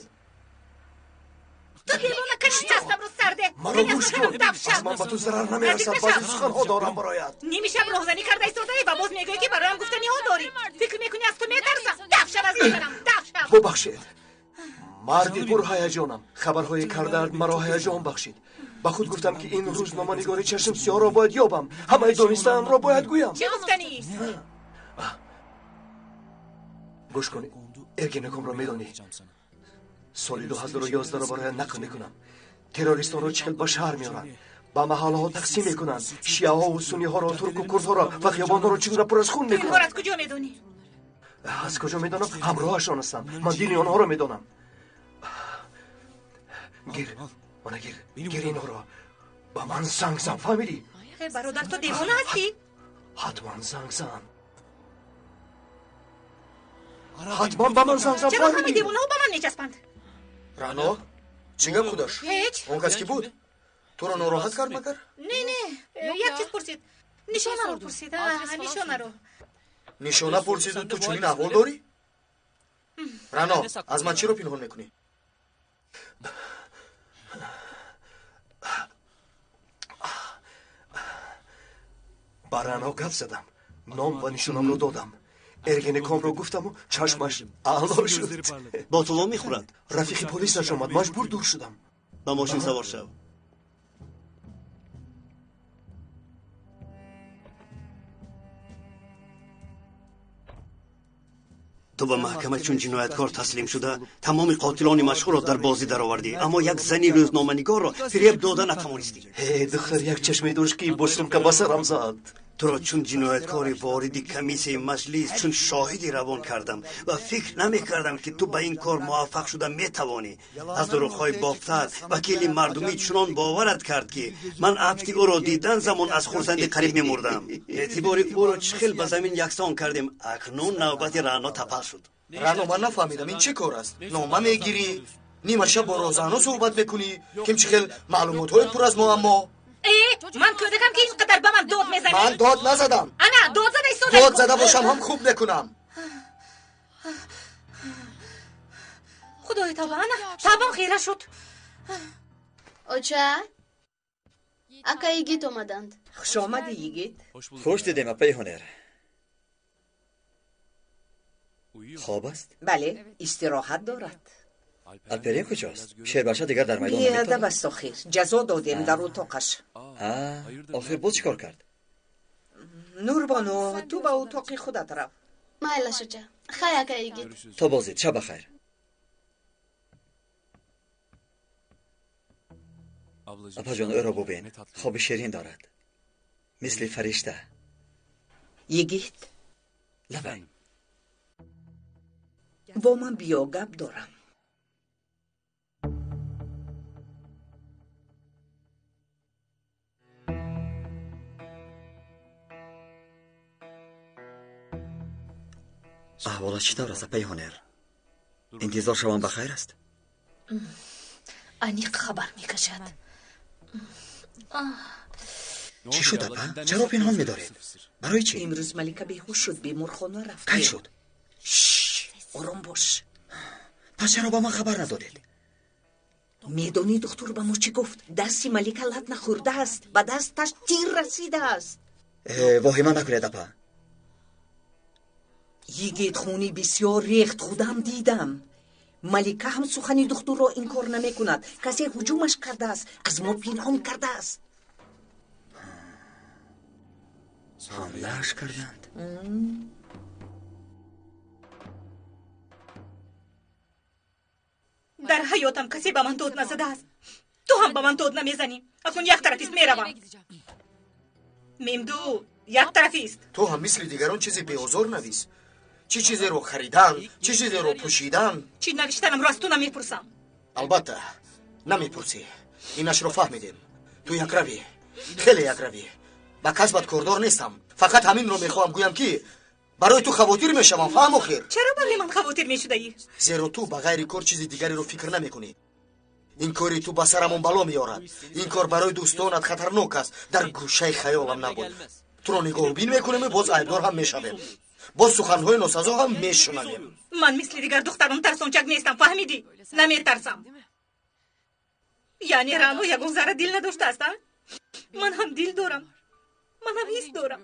Ту девона, кани дастамро сарде. Маро гӯш кун. Аз ман ба ту зарар намерасад. Баъзе суханҳо дорам бароят. Ними шаб роҳзанӣ карда истодаӣ ва боз мегӯӣ ки бароям гуфтаниҳо дорӣ. Фикр мекунӣ аз ту метарсам? Даф шав аз назарам, даф шав. Бубахшед. Марди пурҳаяҷонам. Хабарҳои кардаат маро ҳаяҷон бахшид. Ба худ гуфтам ки ин рӯзноманигори чашм сиёҳро бояд ёбам. Ҳамаи донистаамро бояд гӯям. Чӣ гуфтанӣ? Гӯш кун, Эргенекомро медонӣ? Соли 2011-ро барояд нақл мекунам. Террористонро чӣ хел ба шаҳр меоранд, ба маҳаллаҳо тақсим мекунанд, шиаҳову сунниҳоро, турку курдҳоро ва хиёбонҳоро чӣ гуна пур аз хун мекунанд. Инҳоро аз куҷо медонӣ? Аз куҷо медонам? Ҳамроҳашон ҳастам. Ман дини онҳоро медонам. Гир, ана гир, гир инҳоро. Ба ман занг зан, фаҳмидӣ? Бародар, ту девона ҳастӣ? Ҳатман занг зан. Ҳатман ба ман занг зан, Чаро ҳамаи девонаҳо ба ман мечаспанд? Рано, чӣ гап худаш? Ҳеҷ. Он кас кӣ буд? Туро нороҳат кард магар? Не, не, як чиз пурсид. Нишонаро пурсид. Нишонаро. Нишона пурсиду ту чунин аҳвол дорӣ? Рано, аз ман чиро пинҳон мекунӣ? Ба Рано гап задам, ном ва нишонамро додам. Эргенекомро гуфтаму чашмаш аъло шуд. Бо туло мехӯрад? Рафиқи полисаш омад, маҷбур дур шудам. Ба мошин савор шав. Ту ба маҳкама чун ҷинояткор таслим шуда, тамоми қотилони машҳурро дар бозӣ даровардӣ, аммо як зани рӯзноманигорро фиреб дода натавонистӣ. Э, духтар як чашме дошт ки бо сумка ба сарам зад. Туро чун ҷинояткори вориди комиссияи маҷлис, чун шоҳиди равон кардам ва фикр намекардам ки ту ба ин кор муваффақ шуда метавонӣ. Аз дурӯғҳои бофтаат вакили мардумӣ чунон боварат кард ки ман афти ӯро дидан замон аз хурсандӣ қариб мемурдам. Эътибори ӯро чӣ хел ба замин яксон кардем. Акнун навбати Рано тапал шуд. Рано, ман нафаҳмидам ин чӣ кор аст? Нома мегирӣ, нимаша бо розано суҳбат мекунӣ, ким чӣ хел маълумотҳои пур аз муаммо. Ман кӯдакам ки ин қадар ба ман дод мезанӣ? Ман дод назадам. Ана, дод зада истода. Дод зада бошам ҳам хуб мекунам. Худои тавба, ана табам хира шуд. Оча, ака Йигит омаданд. Хуш омадӣ, Йигит. Хуш дидем, апаи Ҳунер. Хоб аст? Бале, истироҳат дорад. Алперин куҷост? Шербача дигар дар майдон наметавонад. Беадаб аст охир. Ҷазо додем дар утоқаш. Охир боз чӣ кор кард? Нурбону, ту ба утоқи худат рав. Майлаш, оча. Хай, ака Йигит. То боздид, шаб бахайр. Апаҷон, ӯро бубин. Хоби ширин дорад. Мисли фаришта. Йигит. Лабай. Бо ман биё, гап дорам. Аҳволат чӣ тавр аст, апаи Ҳунер? Интизор шавам ба хайр аст? Аниқ хабар мекашад. Чӣ шуд, апа? Чаро пинҳон медоред? Барои чӣ? Имрӯз Малика беҳуш шуд, беморхона рафт. Кай шуд? Ором бош. Пас чаро ба ман хабар надодед? Медонӣ духтур ба мо чӣ гуфт? Дасти Малика лат нахӯрдааст, ба дасташ тир расидааст. Воҳима накунед, апа. Йигит, хуни бисёр рехт, худам дидам. Малика ҳам сухани духтурро инкор намекунад. Касе ҳуҷумаш кардааст, аз мо пинҳон кардааст. Ҳамлааш карданд? Дар ҳаётам касе ба ман дод назадааст. Ту ҳам ба ман дод намезанӣ. Акнун як тарафист меравам. Мемду, як тарафист. Ту ҳам мисли дигарон чизи беозор навис. Чӣ чизеро харидан, чӣ чизеро пӯшидан. Чӣ навиштанамро аз ту намепурсам. Албатта, намепурсӣ. Инашро фаҳмидем. Ту якравӣ, хеле якравӣ. Ба касбат кордор нестам. Фақат ҳаминро мехоҳам гӯям ки барои ту хавотир мешавам, фаҳм охир. Чаро барои ман хавотир мешудаӣ? Зеро ту ба ғайри кор чизи дигареро фикр намекунӣ. Ин кори ту ба сарамон бало меорад. Ин кор барои дӯстонат хатарнок аст. Дар гӯшаи хаёлам набуд. Туро нигоҳубин мекунем, боз айбдор ҳам мешавем. Боз суханҳои носазо ҳам мешунавем. Ман мисли дигар духтарон тарсончак нестам, фаҳмидӣ? Наметарсам. Яъне Рано ягон зарра дил надоштааст, а? Ман ҳам дил дорам. Ман ҳам ҳис дорам.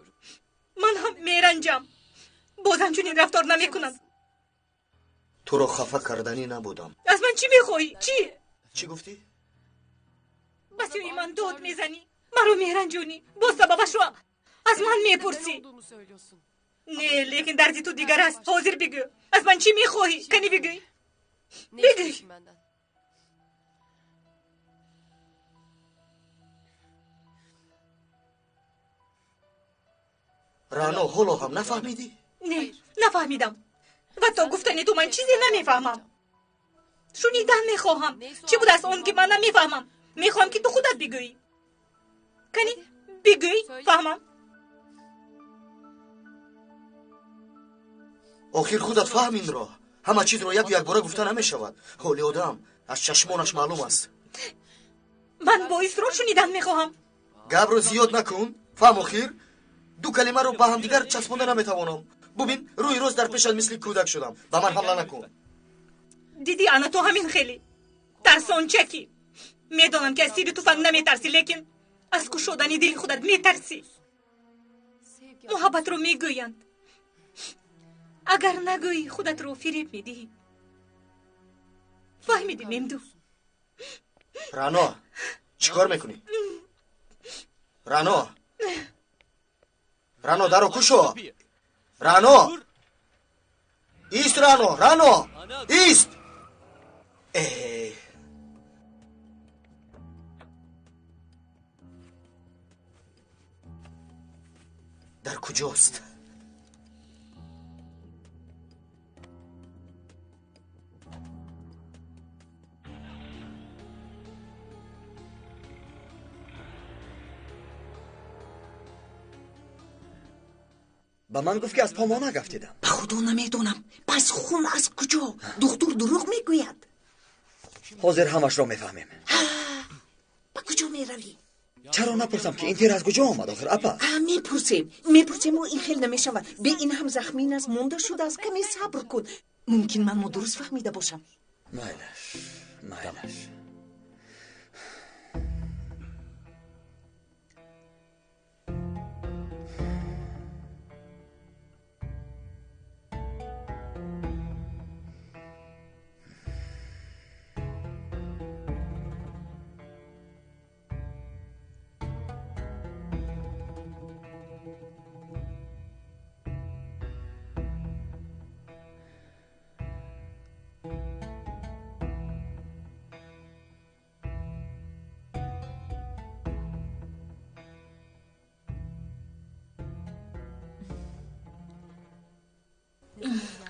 Ман ҳам меранҷам. Бозам чунин рафтор намекунам. Туро хафа карданӣ набудам. Аз ман чӣ мехоҳӣ? Чӣ? Чӣ гуфтӣ? Ба сӯи ман дод мезанӣ, маро меранҷонӣ, боз сабабашро аз ман мепурсӣ. Не, лекин дарди ту дигар аст. Ҳозир бигӯ. Аз ман чӣ мехоҳӣ? Кани бигӯй. Бигӯй. Рано, ҳоло ҳам нафаҳмидӣ? Не, нафаҳмидам. Ва то гуфтани ту ман чизе намефаҳмам. Шунидан мехоҳам. Чӣ будааст он ки ман намефаҳмам? Мехоҳам ки ту худат бигӯӣ. Кани бигӯй, фаҳмам. Охир худат фаҳм инро. Ҳама чизро яку якбора гуфта намешавад. Ҳоли одам аз чашмонаш маълум аст. Ман бо исрор шунидан мехоҳам. Гапро зиёд накун. Фаҳм охир. Ду калимаро ба ҳамдигар часпонда наметавонам. Бубин, рӯи рост дар пешат мисли кӯдак шудам. Ба ман ҳамла накун. Дидӣ, ана ту ҳамин хеле тарсончакӣ. Медонам ки аз тири туфанг наметарсӣ, лекин аз кушодани дили худат метарсӣ. Муҳаббатро мегӯянд. Агар нагӯӣ, худатро фиреб медиҳӣ. Фаҳмидӣ, Мемду? Рано, чӣ кор мекунӣ? Рано, Рано, даро кушо. Рано, ист. Рано, Рано, ист. Дар куҷост? Ба ман гуфт ки аз помона гафтидам. Ба худо намедонам. Пас хун аз куҷо? Духтур дурӯғ мегӯяд. Ҳозир ҳамашро мефаҳмем. Ба куҷо меравӣ? Чаро напурсам ки ин тир аз куҷо омад охир, апа? Мепурсем, мепурсем, ин хел намешавад. Бе ин ҳам захмин аст, монда шудааст. Каме сабр кун. Мумкин ман нодуруст фаҳмида бошам. Майлаш, майлаш.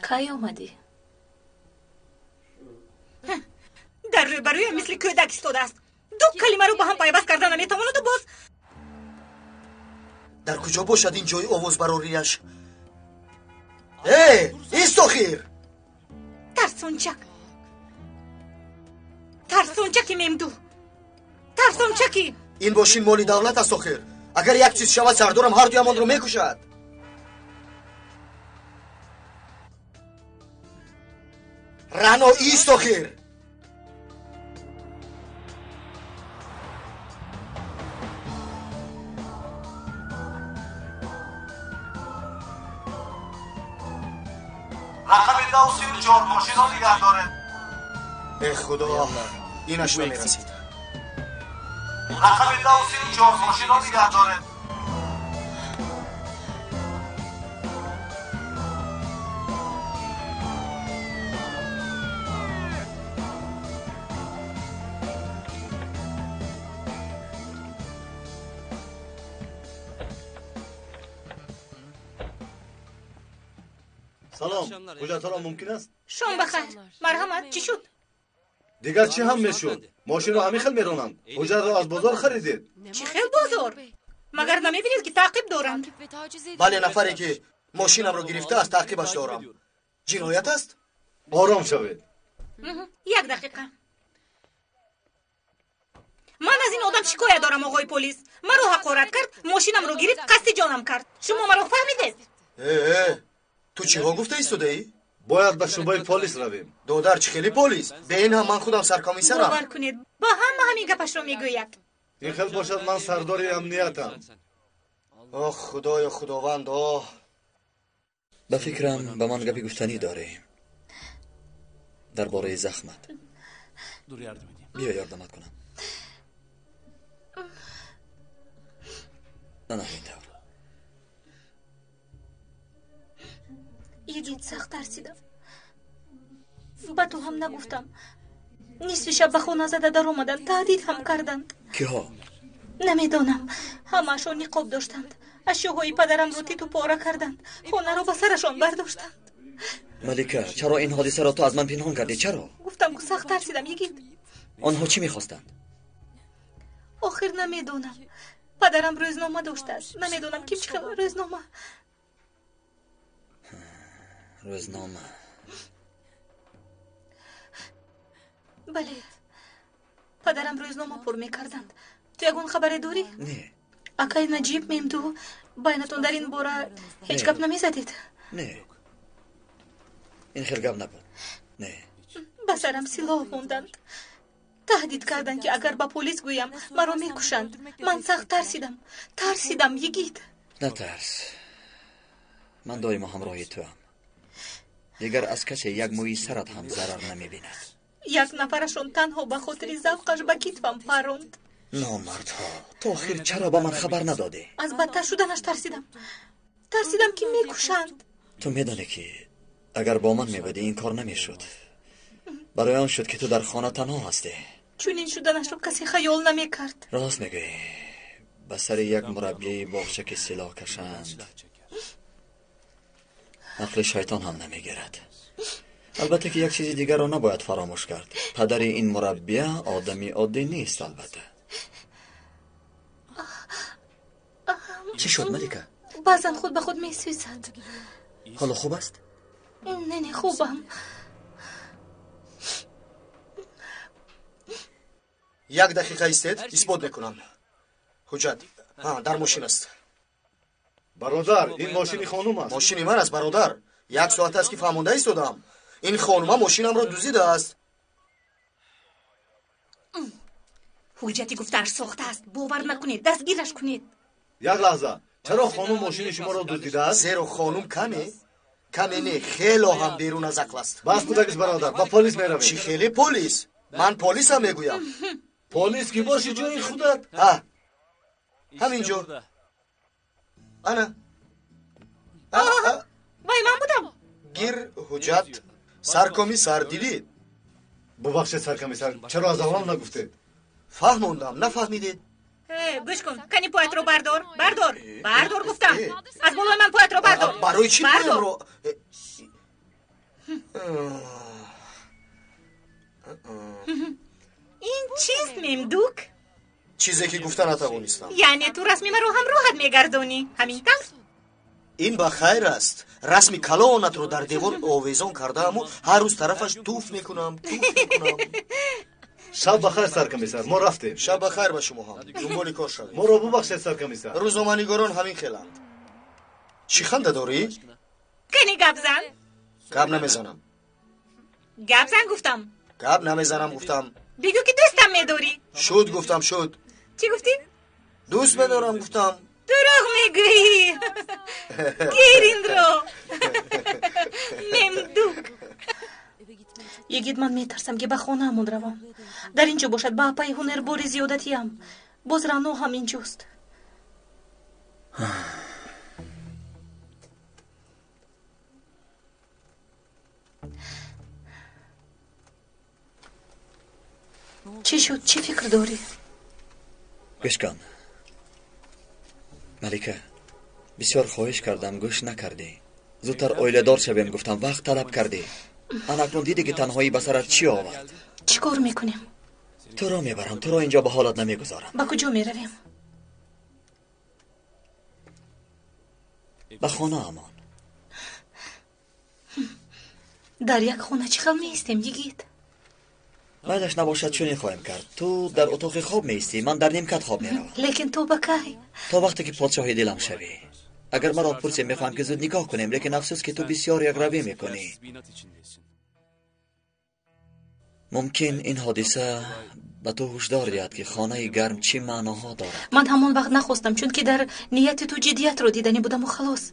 Кай омадӣ? Дар рӯбарӯям мисли кӯдак истодааст. Ду калимаро ба ҳам пайваст карда наметавонаду боз. Дар куҷо бошад ин ҷои овозбарорияш? Э, ист охир! Тарсончак. Тарсончаки мемду. Тарсончаки. Ин мошин моли давлат аст охир. Агар як чиз шавад, сардорам ҳар дуямонро мекушад. Рано, ист охир! Рақами 234 мошинро нигаҳ доред. Э худо, инаш намерасид. Рақами 234 мошинро нигаҳ доред. Салом, ҳуҷҷатҳоро мумкин аст? Шом бахайр. Марҳамат, чӣ шуд? Дигар чӣ ҳам мешуд? Мошинро ҳамин хел меронанд. Ҳуҷҷатро аз бозор харидед? Чӣ хел бозор? Магар намебинед, ки таъқиб доранд? Бале, нафаре ки мошинамро гирифтааст, таъқибаш дорам. Ҷиноят аст? Ором шавед. Як дақиқа. Ман аз ин одам шикоят дорам, оғои полис. Маро ҳақорат кард, мошинамро гирифт, қасди ҷонам кард. Шумо маро фаҳмидед? Э, ту чиҳо гуфта истодаӣ? Бояд ба шӯъбаи полис равем. Додар, чӣ хели полис? Бе ин ҳам ман худам саркомиссарам. Бовар кунед, ба ҳама ҳамин гапашро мегӯяд. Ин хел бошад, ман сардори амниятам. Оҳ, худоё, худованд, оҳ. Ба фикрам, ба ман гапи гуфтанӣ дорӣ дар бораи захмат. Биё ёрдамат кунам. Ана ҳамин тавр. Йигит, сахт тарсидам. Ба ту ҳам нагуфтам. Нисфи шаб ба хона зада даромаданд, таҳдид ҳам карданд. Киҳо? Намедонам. Ҳамаашон ниқоб доштанд. Ашёҳои падарамро титу пора карданд. Хонаро ба сарашон бардоштанд. Малика, чаро ин ҳодисаро ту аз ман пинҳон кардӣ? Чаро? Гуфтам, ку сахт тарсидам, йигит. Онҳо чӣ мехостанд? Охир намедонам. Падарам рӯзнома доштааст. Намедонам, ки чӣ хел рӯзнома. Рӯзнома. Бале, падарам рӯзнома пур мекарданд. Ту ягон хабаре дорӣ? Не. Акай Наҷиб, мемду, байнатон дар ин бора ҳеҷ гап намезадед? Не, ин хел гап набуд. Не. Ба сарам силоҳ монданд. Таҳдид карданд, ки агар ба полис гӯям, маро мекушанд. Ман сахт тарсидам. Тарсидам, йигит. Натарс, ман доимо ҳамроҳи туам. Дигар аз касе як мӯи сарат ҳам зарар намебинад. Як нафарашон танҳо ба хотири завқаш ба китфам паронд. Номардҳо, ту охир чаро ба ман хабар надодӣ? Аз бадтар шуданаш тарсидам. Тарсидам, ки мекушанд. Ту медонӣ, ки агар бо ман мебудӣ, ин кор намешуд. Барои он шуд, ки ту дар хона танҳо ҳастӣ. Чунин шуданашро касе хаёл намекард. Рост мегӯӣ. Ба сари як мураббияи боғча ки силоҳ кашанд, ақли шайтон ҳам намегирад. Албатта, ки як чизи дигарро набояд фаромӯш кард. Падари ин мураббия одами оддӣ нест, албатта. Чӣ шуд, Малика? Баъзан худ ба худ месӯзад. Ҳоло хуб аст? Не, не, хубам. Як дақиқа истед, исбот мекунам. Ҳуҷҷат дар мошин аст. Бародар, ин мошини хонум аст. Мошини ман аст, бародар. Як соат аст, ки фаҳмонда истодам. Ин хонума мошинамро дуздидааст. Ҳуҷҷати гуфтааш сохтааст. Бовар накунед, дастгираш кунед. Як лаҳза, чаро хонум мошини шуморо дуздидааст? Зеро хонум каме не, хело ҳам берун аз ақл аст. Бас будагист, бародар, ба полис меравем. Чӣ хеле полис? Ман полисам мегӯям. Полис ки боши ҷои худат. Ҳа, ҳамин ҷо. Ана. Вай, ман будам. Гир ҳуҷҷат, саркомиссар, дидӣ? Бубахшед, саркомиссар, чаро аз аввал нагуфтед? Фаҳмондам, нафаҳмидед. Гӯш кун, кани поятро бардор, бардор, бардор гуфтам. Аз болои ман поятро бардор. Барои чӣ поямро? Ин чист, мемдук? Чизе ки гуфта натавонистам. Яъне ту расми маро ҳамроҳат мегардонӣ, ҳамин тавр? Ин ба хайр аст. Расми калонатро дар девор овезон кардааму ҳар рӯз тарафаш туф мекунам, туф мекунам. Шаб ба хайр, саркомиссар, мо рафтем. Шаб ба хайр ба шумо ҳам. Дунболи кор шавед. Моро бубахшед, саркомиссар. Рӯзноманигорон ҳамин хеланд. Чӣ ханда дорӣ? Кани гап зан. Гап намезанам. Гап зан гуфтам. Гап намезанам гуфтам. Бигӯ ки дӯстам медорӣ. Шуд гуфтам, шуд. Чӣ гуфтӣ? Дӯст медорам гуфтам. Дурӯғ мегӯӣ. Гир инро. Мемдук. Йигит, ман метарсам, ки ба хонаамон равам. Дар ин ҷо бошад ба апаи ҳунарбори зиёдатиям. Боз Рано ҳам инҷост. Чӣ шуд? Чӣ фикр дорӣ? Гӯш кун, Малика, бисёр хоҳиш кардам, гӯш накардӣ. Зудтар оиладор шавем гуфтам, вақт талаб кардӣ. Ана акнун дидӣ, ки танҳоӣ ба сарат чӣ овард. Чӣ кор мекунем? Туро мебарам, туро инҷо ба ҳолат намегузорам. Ба куҷо меравем? Ба хонаамон. Дар як хона чӣ хел меистем, йигит? Майлаш набошад, чунин хоҳем кард. Ту дар утоқи хоб меистӣ, ман дар нимкат хоб меравам. Лекин то ба кай? То вақте ки подшоҳи дилам шавӣ. Агар маро пурсӣ, мехоҳам ки зуд никоҳ кунем, лекин афсӯс, ки ту бисёр якравӣ мекунӣ. Мумкин ин ҳодиса ба ту ҳушдор диҳад, ки хонаи гарм чӣ маъноҳо дорад. Ман ҳамон вақт нахостам, чунки дар нияти ту ҷиддиятро диданӣ будаму халос.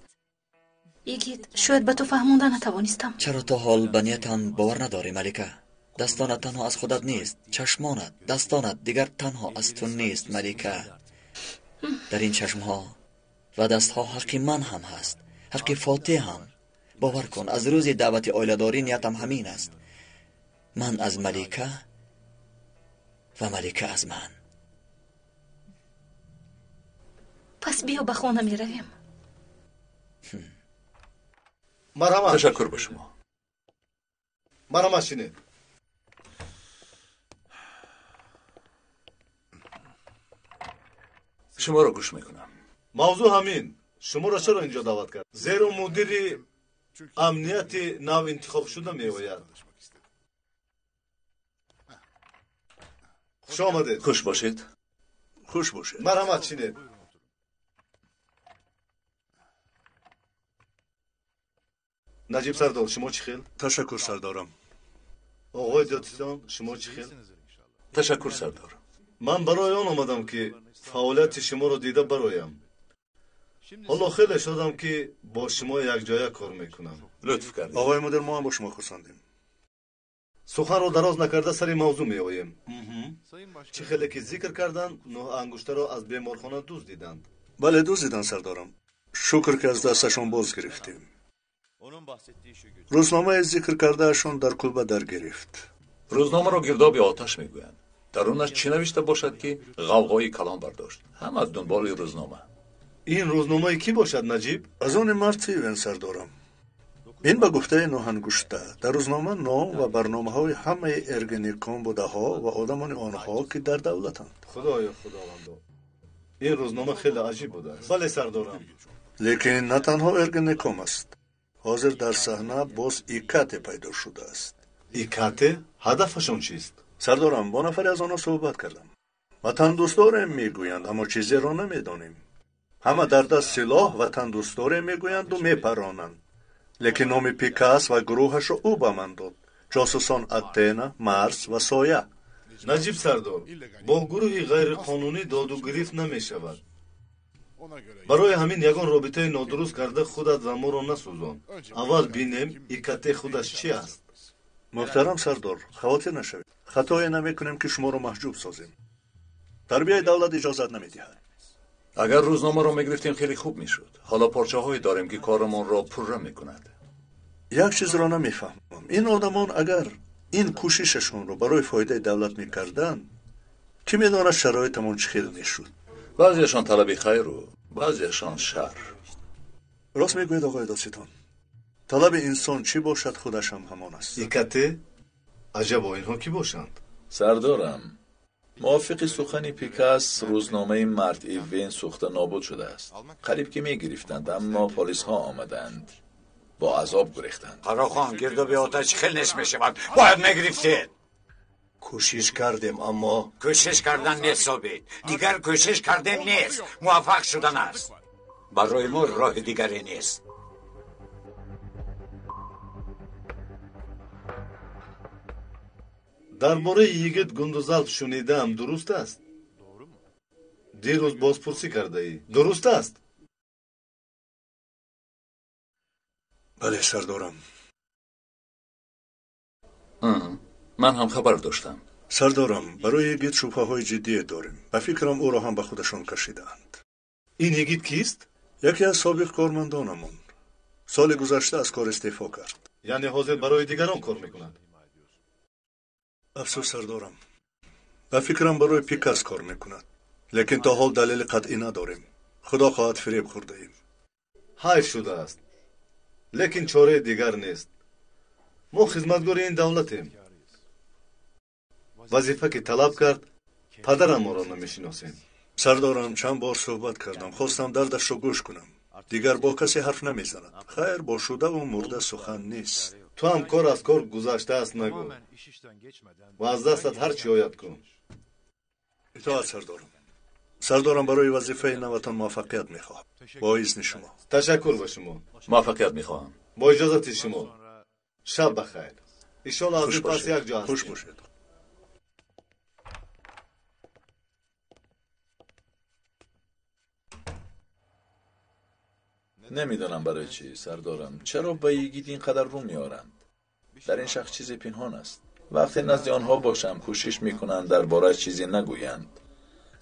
Йигит, шояд ба ту фаҳмонда натавонистам. Чаро то ҳол ба ниятам бовар надорӣ, Малика? Дастонат танҳо аз худат нест, чашмонат, дастонат дигар танҳо аз ту нест, Малика. Дар ин чашмҳо ва дастҳо ҳаққи ман ҳам ҳаст, ҳаққи Фотеҳ ҳам. Бовар кун, аз рӯзи даъвати оиладорӣ ниятам ҳамин аст. Ман аз Малика ва Малика аз ман. Пас биё ба хона меравем. Марҳамат. Ташаккур ба шумо. Марҳамат, шинед. Шуморо гӯш мекунам. Мавзӯъ ҳамин. Шуморо чаро инҷо даъват кард? Зеро мудири амнияти нав интихобшуда меояд. Хуш омадед. Хуш бошед. Хуш бошед. Марҳамат, шинед. Наҷиб сардор, шумо чӣ хел? Ташаккур, сардорам. Оғои додситон, шумо чӣ хел? Ташаккур, сардор. Ман барои он омадам, ки фаъолияти шуморо дида бароям. Ҳоло хеле шодам, ки бо шумо якҷоя кор мекунам. Лутф кардед. Оғои мудир, мо ҳам бо шумо хурсандем. Суханро дароз накарда сари мавзӯъ меоем. Чӣ хеле ки зикр карданд, нӯҳ ангуштаро аз беморхона дуздиданд. Бале, дуздиданд, сардорам. Шукр, ки аз дасташон боз гирифтем. Рӯзномаи зикр кардаашон дар кулба даргирифт. Рӯзномаро гирдоби оташ мегӯянд. Дарунаш чӣ навишта бошад, ки ғавғои калон бардошт? Ҳама дунболи рӯзнома. Ин рӯзномаи кӣ бошад, Наҷиб? Аз они Мартивен, сардорам. Ин ба гуфтаи нӯҳангушта дар рӯзнома ном ва барномаҳои ҳамаи Эргенекон будаҳо ва одамони онҳо, ки дар давлатанд. Худоё, худовандо, ин рӯзнома хеле аҷиб будааст. Бале, сардорам. Лекин на танҳо Эргенеком аст. Ҳозир дар саҳна боз Икате пайдо шудааст. Икате? Ҳадафашон чист? Сардорам, бо нафаре аз онҳо суҳбат кардам. Ватандӯстдорем мегӯянд, аммо чизеро намедонем. Ҳама дар даст силоҳ ватандӯстдорем мегӯянду мепаронанд. Лекин номи Пикас ва гурӯҳашро ӯ ба ман дод. Ҷосусон Атена, Марс ва Соя. Наҷиб сардор, бо гурӯҳи ғайриқонунӣ доду гирифт намешавад. Барои ҳамин ягон робитаи нодуруст карда худат ва моро насӯзон. Аввал бинем ИКТ худаш чӣ аст. Муҳтарам сардор, хавотир нашавед. Хатое намекунем ки шуморо маҳҷуб созем. Тарбияи давлат иҷозат намедиҳад. Агар рӯзномаро мегирифтем хеле хуб мешуд. Ҳоло порчаҳое дорем ки корамонро пурра мекунад. Як чизро намефаҳмам. Ин одамон агар ин кӯшишашонро барои фоидаи давлат мекарданд, кӣ медонад шароитамон чӣ хел мешуд. Баъзеашон талаби хайру баъзеашон шар. Рост мегӯед, оқои додситон. Талаби инсон чӣ бошад, худаш ҳам ҳамон аст. ИКТ? Аҷабо, инҳо кӣ бошанд? Сардорам, мувофиқи сухани Пикас, рӯзномаи Март Ивен сӯхта нобуд шудааст. Қариб ки мегирифтанд, аммо полисҳо омаданд. Бо азоб гурехтанд. Қарохон, гирдоби оташ хел нест мешавад. Бояд мегирифтед. Кӯшиш кардем, аммо кӯшиш кардан нест, собит. Дигар кӯшиш кардем нест, муваффақ шудан аст. Барои мо роҳи дигаре нест. Дар бораи йигит Гундузалп шунидаам, дуруст аст? Дирӯз бозпурсӣ кардаӣ, дуруст аст? Бале, сардорам. Ман ҳам хабар доштам. Сардорам, барои йигит шубҳаҳои ҷиддие дорем. Ба фикрам, ӯро ҳам ба худашон кашидаанд. Ин йигит кист? Яке аз собиқ кормандонамон. Соли гузашта аз кор истеъфо кард. Яъне ҳозир барои дигарон кор мекунад? Афсӯс, сардорам, ба фикрам барои Пикас кор мекунад. Лекин то ҳол далели қатъӣ надорем. Худо хоҳад, фиреб хӯрдаем. Ҳайф шудааст, лекин чораи дигар нест. Мо хизматгори ин давлатем. Вазифа ки талаб кард, падарам моро намешиносем. Сардорам, чанд бор суҳбат кардам, хостам дардашро гӯш кунам. Дигар бо касе ҳарф намезанад. Хайр, бо шудаву мурда сухан нест. Ту ҳам кор аз кор гузаштааст нагӯ ва аз дастат ҳар чӣ ояд кун. Итоат, сардорам. Сардорам, барои вазифаи наватон муваффақият мехоҳам. Бо изни шумо. Ташаккур ба шумо. Муваффақият мехоҳам. Бо иҷозати шумо. Шаб ба хайр. Иншолло аз ин пас як ҷо ҳастем. Хуш бошед. Намедонам барои чӣ, сардорам, чаро ба йигит ин қадар рӯ меоранд. Дар ин шахс чизе пинҳон аст. Вақте назди онҳо бошам, кӯшиш мекунанд дар борааш чизе нагӯянд.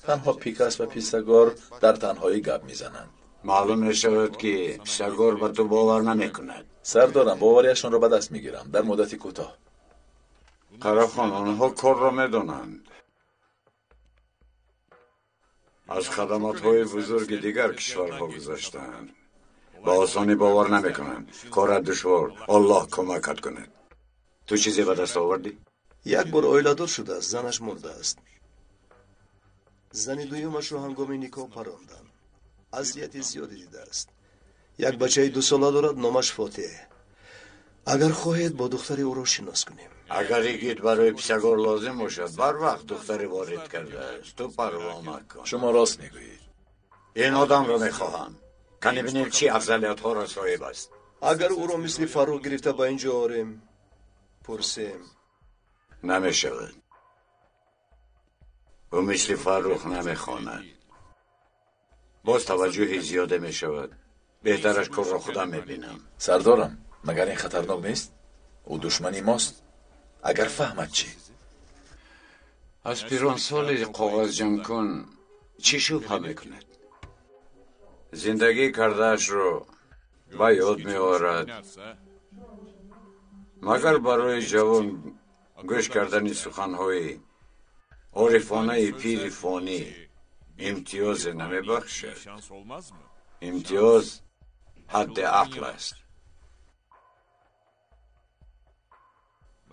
Танҳо Пикас ва Писагор дар танҳоӣ гап мезананд. Маълум мешавад, ки Писагор ба ту бовар намекунад. Сардорам, боварияшонро ба даст мегирам дар муддати кӯтоҳ. Қарахон, онҳо корро медонанд. Аз хадамотҳои бузурги дигар кишварҳо гузаштаанд. Ба осонӣ бовар намекунанд. Корат душвор. Аллоҳ кӯмакат кунад. Ту чизе ба даст овардӣ? Як бор оиладор шудааст, занаш мурдааст. Зани дуюмашро ҳангоми никоҳ паронданд. Азияти зиёде дидааст. Як бачаи дусола дорад, номаш Фотеҳ. Агар хоҳед, бо духтари ӯро шинос кунем. Агар йигит барои Писагор лозим бошад, барвақт духтаре ворид кардааст. Ту парво макун. Шумо рост мегӯед. Ин одамро мехоҳам. Кани бинем чӣ афзалиятҳоро соҳиб аст. Агар ӯро мисли Фаррух гирифта ба ин ҷо орем, пурсем. Намешавад. Ӯ мисли Фаррух намехонад. Боз таваҷҷӯҳи зиёде мешавад. Беҳтараш корро худам мебинам. Сардорам, магар ин хатарнок нест? Ӯ душмани мост. Агар фаҳмад чӣ? Аз пиронсоли коғазҷамъкун чӣ шубҳа мекунад? Зиндагӣ кардаашро ба ёд меорад. Магар барои ҷавон гӯш кардани суханҳои орифонаи пири фонӣ имтиёзе намебахшад? Имтиёз ҳадди ақл аст.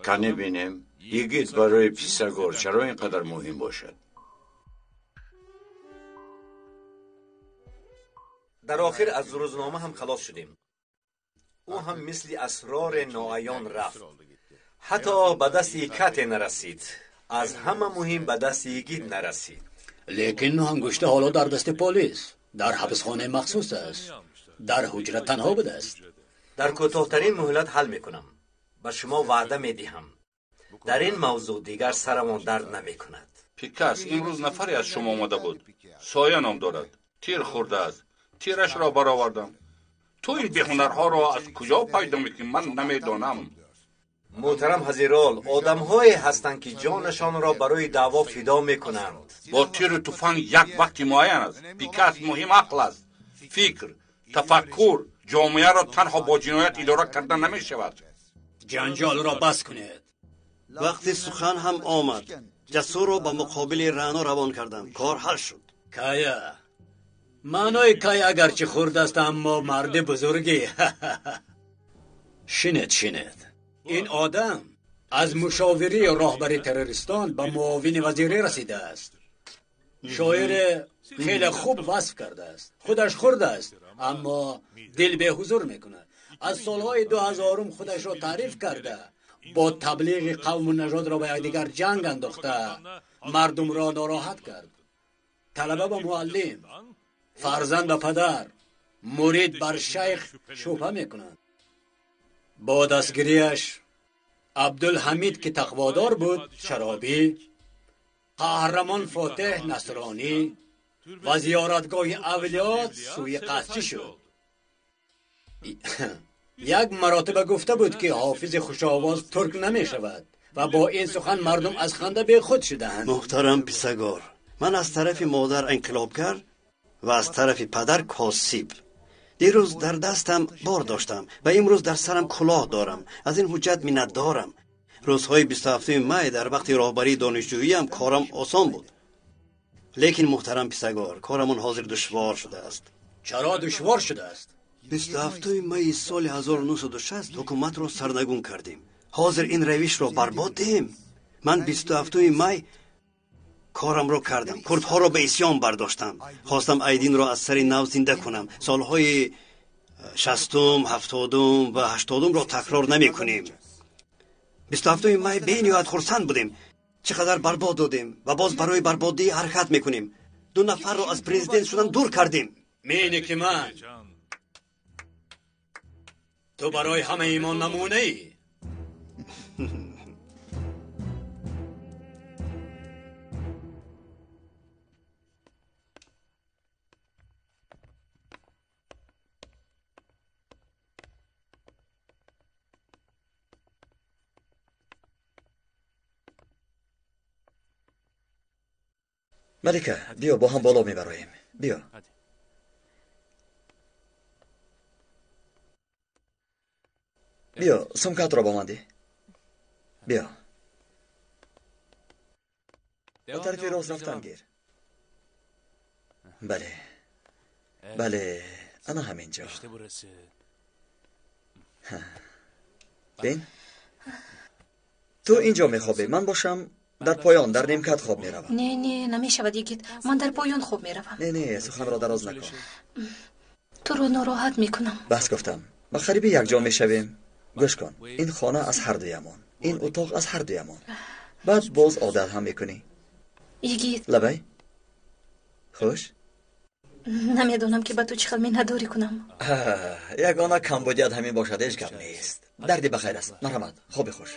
Кане бинем, йигит барои Писагор чаро ин қадар муҳим бошад? Дар охир аз рӯзнома ҳам халос шудем. Ӯ ҳам мисли асрори ноаён рафт. Ҳатто ба дасти икате нарасид. Аз ҳама муҳим ба дасти йигит нарасид. Лекин ангушта ҳоло дар дасти полис, дар ҳабсхонаи махсус аст. Дар ҳуҷра танҳо будааст. Дар кӯтоҳтарин муҳлат ҳал мекунам. Ба шумо ваъда медиҳам. Дар ин мавзӯъ дигар сарамон дард намекунад. Пикас, имрӯз нафаре аз шумо омада буд. Соя ном дорад. Тир хӯрдааст. Тирашро баровардам. Ту ин беҳунарҳоро аз куҷо пайдо мекунӣ? Ман намедонам. Муҳтарам Ҳазирол, одамҳое ҳастанд, ки ҷонашонро барои даъво фидо мекунанд. Бо тиру туфанг як вақти муайян аст. Пикас, муҳим ақл аст, фикр, тафаккур. Ҷомеаро танҳо бо ҷиноят идора карда намешавад. Ҷанҷолро бас кунед. Вақти сухан ҳам омад. Ҷасурро ба муқобили Раъно равон кардам. Кор ҳал шуд. Кая, маънои Кая агарчи хурд аст, аммо марди бузургӣ. Шинед, шинед. Ин одам аз мушовирии роҳбари террористон ба муовини вазирӣ расидааст. Шоире хеле хуб васф кардааст. Худаш хурд аст, аммо дил беҳузур мекунад. Аз солҳои 2000 худашро таъриф карда, бо таблиғи қавму нажодро ба якдигар ҷанг андохта, мардумро нороҳат кард. Талаба ба муаллим, фарзанд ба падар, мурид бар шайх шубҳа мекунанд. Бо дастгириаш Абдулҳамид, ки тақводор буд, шаробӣ, қаҳрамон Фотеҳ насронӣ ва зиёратгоҳи авлиё сӯи қасдчӣ шуд. Як маротиба гуфта буд, ки ҳофизи хушовоз турк намешавад ва бо ин сухан мардум аз ханда бехуд шудаанд. Муҳтарам Писагор, ман аз тарафи модар инқилобгар ва аз тарафи падар косиб. Дирӯз дар дастам бор доштам ва имрӯз дар сарам кулоҳ дорам. Аз ин ҳуҷҷат миннатдорам. Рӯзҳои 27 май дар вақти роҳбарии донишҷӯиям корам осон буд. Лекин муҳтарам Писагор, корамон ҳозир душвор шудааст. Чаро душвор шудааст? 27 майи соли 1960 ҳукуматро сарнагун кардем. Ҳозир ин равишро барбод диҳем. Ман 27 май корамро кардам. Курдҳоро ба исьён бардоштам. Хостам Айдинро аз сари нав зинда кунам. Солҳои 60-ум, 70-ум ва 80-умро такрор намекунем. 27 май бениҳоят хурсанд будем. Чӣ қадар барбод додем ва боз барои барбоддиҳӣ ҳаракат мекунем. Ду нафарро аз президент шудан дур кардем. Мене ки ман, ту барои ҳамаи мо намунаӣ. Малика, биё бо ҳам боло мебароем. Биё. Биё, сумкаатро бо ман деҳ. Биё. Ба тарафи рост рафтан гир. Бале. Бале, ана ҳамин ҷо. Бин. Ту ин ҷо мехобӣ, ман бошам дар поён, дар нимкат хоб меравам. Не, не, намешавад, Йигит. Ман дар поён хоб меравам. Не, не, суханро дароз накун. Туро нороҳат мекунам. Бас гуфтам. Ба қарибӣ якҷо мешавем. Гӯш кун, ин хона аз ҳар дуямон, ин утоқ аз ҳар дуямон. Баъд боз одат ҳам мекунӣ. Йигит. Лабай. Хуш? Намедонам, ки ба ту чӣ хел миннатдорӣ кунам. Ягона камбудият ҳамин бошад, ҳеҷ гап нест. Дарди ба хайр аст. Марҳамат, хоби хуш.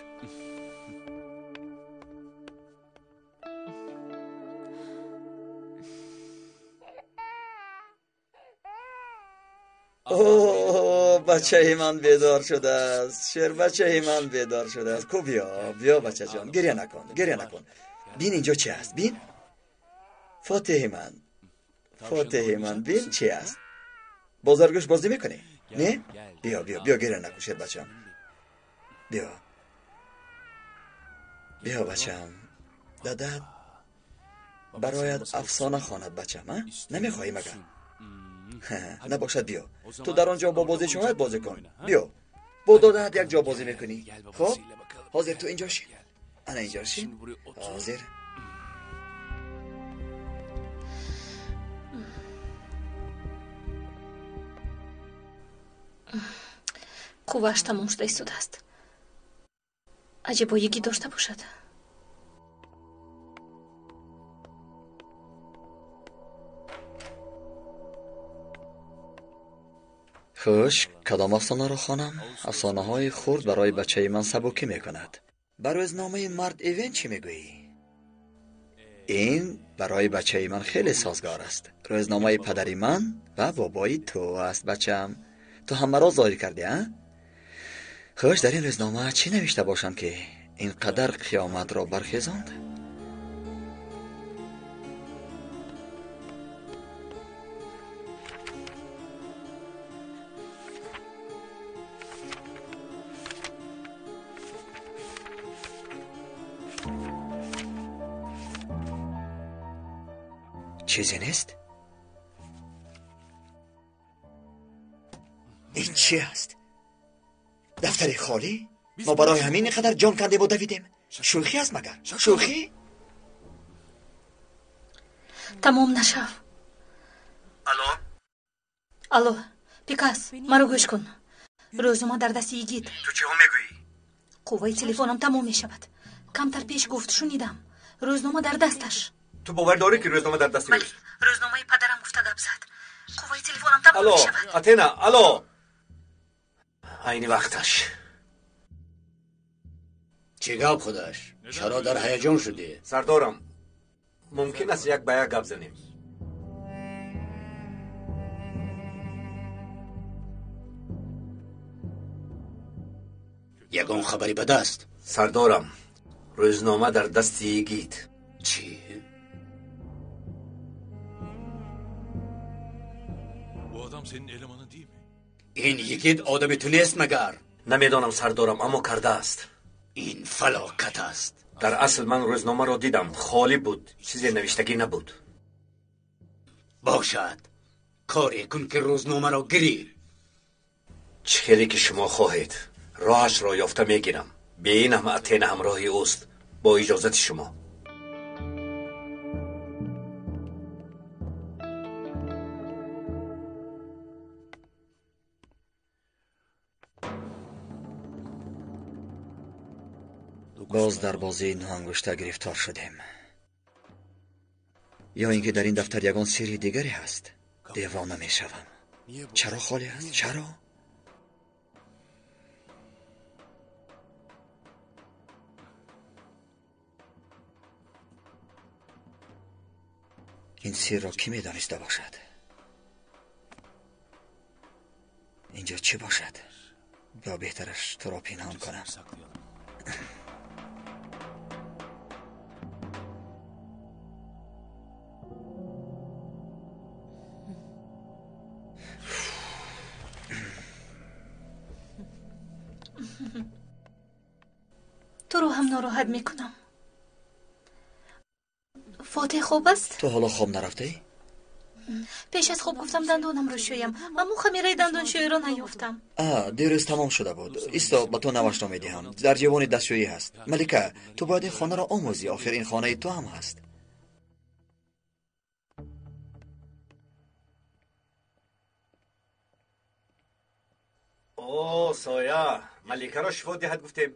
О, бачаи ман бедор шудааст. Шербачаи ман бедор шудааст. Ку биё, биё бачаҷон, гиря накун, гиря накун. Бин инҷо чи аст, бин. Фотеҳи ман, Фотеҳи ман, бин чи аст. Бозаргӯш бозӣ мекунӣ? Не? Биё, биё, биё, гиря накун, шербачам. Биё. Биё, бачам. Дадат барояд афсона хонад, бачам, а? Намехоҳӣ магар? Набошад, биё. Ту дар он ҷо бо бозичаҳоят бозӣ кун. Биё. Бо додаат як ҷо бозӣ мекунӣ. Хуб? Ҳозир ту инҷо шин. Ана инҷо шин. Ҳозир. Қуввааш тамом шуда истодааст. Аҷибо Йигит дошта бошад. Хуш, кадом афсонаро хонам? Афсонаҳои хурд барои бачаи ман сабукӣ мекунад. Ба рӯзномаи Мард Эвен чӣ мегӯӣ? Ин барои бачаи ман хеле созгор аст. Рӯзномаи падари ман ва бобои ту аст, бачаам. Ту ҳамаро зоҳир кардӣ, а? Хуш, дар ин рӯзнома чӣ навишта бошанд, ки ин қадар қиёматро бархезонд? Чизе нест? Ин чӣ аст? Дафтари холӣ? Мо барои ҳамин ин қадар ҷон кандему давидем. Шӯхӣ аст магар? Шӯхӣ? Тамом нашав. Алло? Алло, Пикас, маро гӯш кун. Рӯзнома дар дасти Йигит. Ту чиҳо мегӯӣ? Қувваи телефонам тамом мешавад. Камтар пеш гуфт, шунидам. Рӯзнома дар дасташ. Ту бовар дорӣ, ки рӯзнома дар дасти ӯст? Рӯзномаи падарам гуфта гап зад. Қувваи телефонам тамом Алло, мешавад. Атена, алло. Айни вақташ. Чӣ гап худаш? Чаро дар ҳаяҷон шудӣ? Сардорам, мумкин аст як ба як гап занем? Ягон хабари ба даст? Сардорам, рӯзнома дар дасти Йигит. Чӣ? Ин Йигит одами ту нест магар? Намедонам, сардорам, аммо кардааст. Ин фалокат аст. Дар асл ман рӯзномаро дидам, холӣ буд, чизе навиштагӣ набуд. Бошад, коре кун, ки рӯзномаро гирӣ. Чӣ хеле ки шумо хоҳед, роҳашро ёфта мегирам. Бе ин ҳам Атена ҳамроҳи ӯст, бо иҷозати шумо. Боз дар бозии нӯҳангушта гирифтор шудем. Ё ин ки дар ин дафтар ягон сирри дигаре ҳаст? Девона мешавам. Чаро холӣ аст? Чаро? Ин сирро кӣ медониста бошад? Инҷо чӣ бошад? Ё беҳтараш туро пинҳон кунам. Туро ҳам нороҳат мекунам. Фотеҳ хоб аст? Ту ҳоло хоб нарафтаӣ? Пеш аз хоб гуфтам дандонамро шӯям, аммо хамираи дандоншӯиро наёфтам. А, дирӯз тамом шуда буд. Исто, ба ту навашро медиҳам. Дар ҷивони дастшӯӣ ҳаст. Малика, ту бояд ин хонаро омӯзӣ. Охир ин хонаи ту ҳам ҳаст. О, Соя, Маликаро шифо диҳад гуфтем.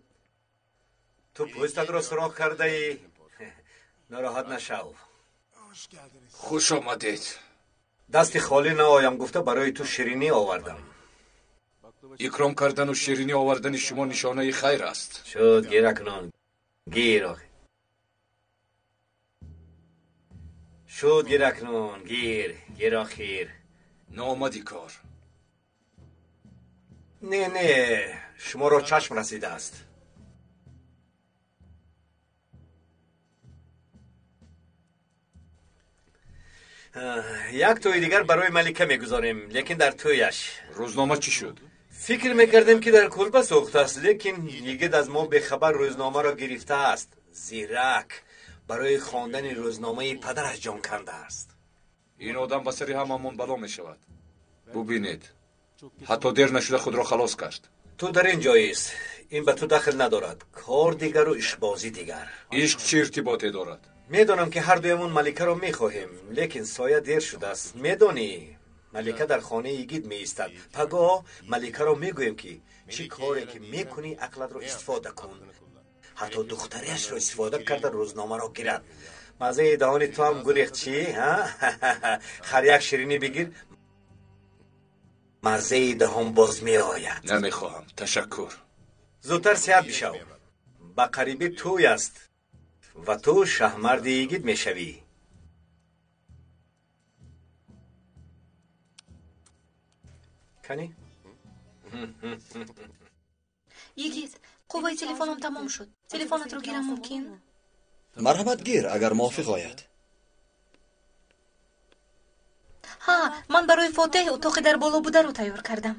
Ту пӯстатро суроғ кардаӣ. Нороҳат нашав. Хуш омадед. Дасти холӣ наоям гуфта барои ту ширинӣ овардам. Икром кардану ширинӣ овардани шумо нишонаи хайр аст. Шуд, гир акнун. Гир. Шуд, гир акнун. Гир. Гир охир. Наомади кор. Не, не, шуморо чашм расидааст. Як тӯи дигар барои Малика мегузорем, лекин дар тӯяш. Рӯзнома чӣ шуд? Фикр мекардем, ки дар кулба сӯхтааст, лекин Йигит аз мо бехабар рӯзномаро гирифтааст. Зирак барои хондани рӯзномаи падараш ҷон кандааст. Ин одам ба сари ҳамамон бало мешавад. Бубинед, ҳатто дер нашуда худро халос кард. Ту дар ин ҷоист, ин ба ту дахл надорад. Кор дигару ишқбозӣ дигар. Ишқ чӣ иртиботе дорад? Медонам, ки ҳар дуямон Маликаро мехоҳем, лекин Соя дер шудааст. Медонӣ, Малика дар хонаи Йигит меистад. Пагоҳ Маликаро мегӯем, ки чӣ коре ки мекунӣ, ақлатро истифода кун. Ҳатто духтариашро истифода карда рӯзномаро гирад. Маззаи даҳони ту ҳам гурехт, чӣ? Хар як ширинӣ бигир, маззаи даҳон боз меояд. Намехоҳам, ташаккур. Зудтар сиҳат бишав. Ба қарибӣ тӯй аст ва ту шаҳмарди йигит мешавӣ. Кани? Йигит, қувваи телефонам тамом шуд. Телефонатро гирам мумкин? Марҳамат, гир, агар мувофиқ ояд. Ҳа, ман барои Фотеҳ утоқи дар боло бударо тайёр кардам.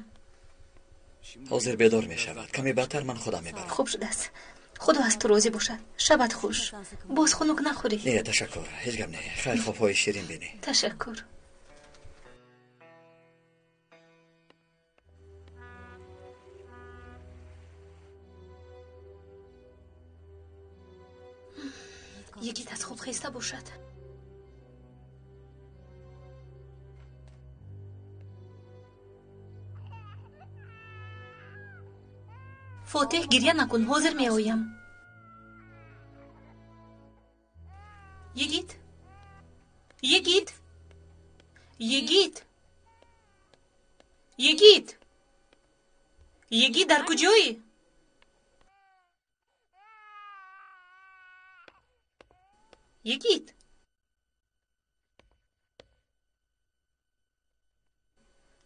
Ҳозир бедор мешавад. Каме баъдтар ман худам мебарам. Хуб шудааст. Худо аз ту розӣ бошад. Шабат хуш. Боз хунук нахӯрӣ. Не, ташаккур. Ҳеҷ гап не. Хайр, хобҳои ширин бинӣ. Ташаккур. Йигит аз хоб хеста бошад. Фотеҳ, гирья накун, ҳозир меоям. Йигит, йигит, йигит, йигит, йигит, дар куҷоӣ? Йигит,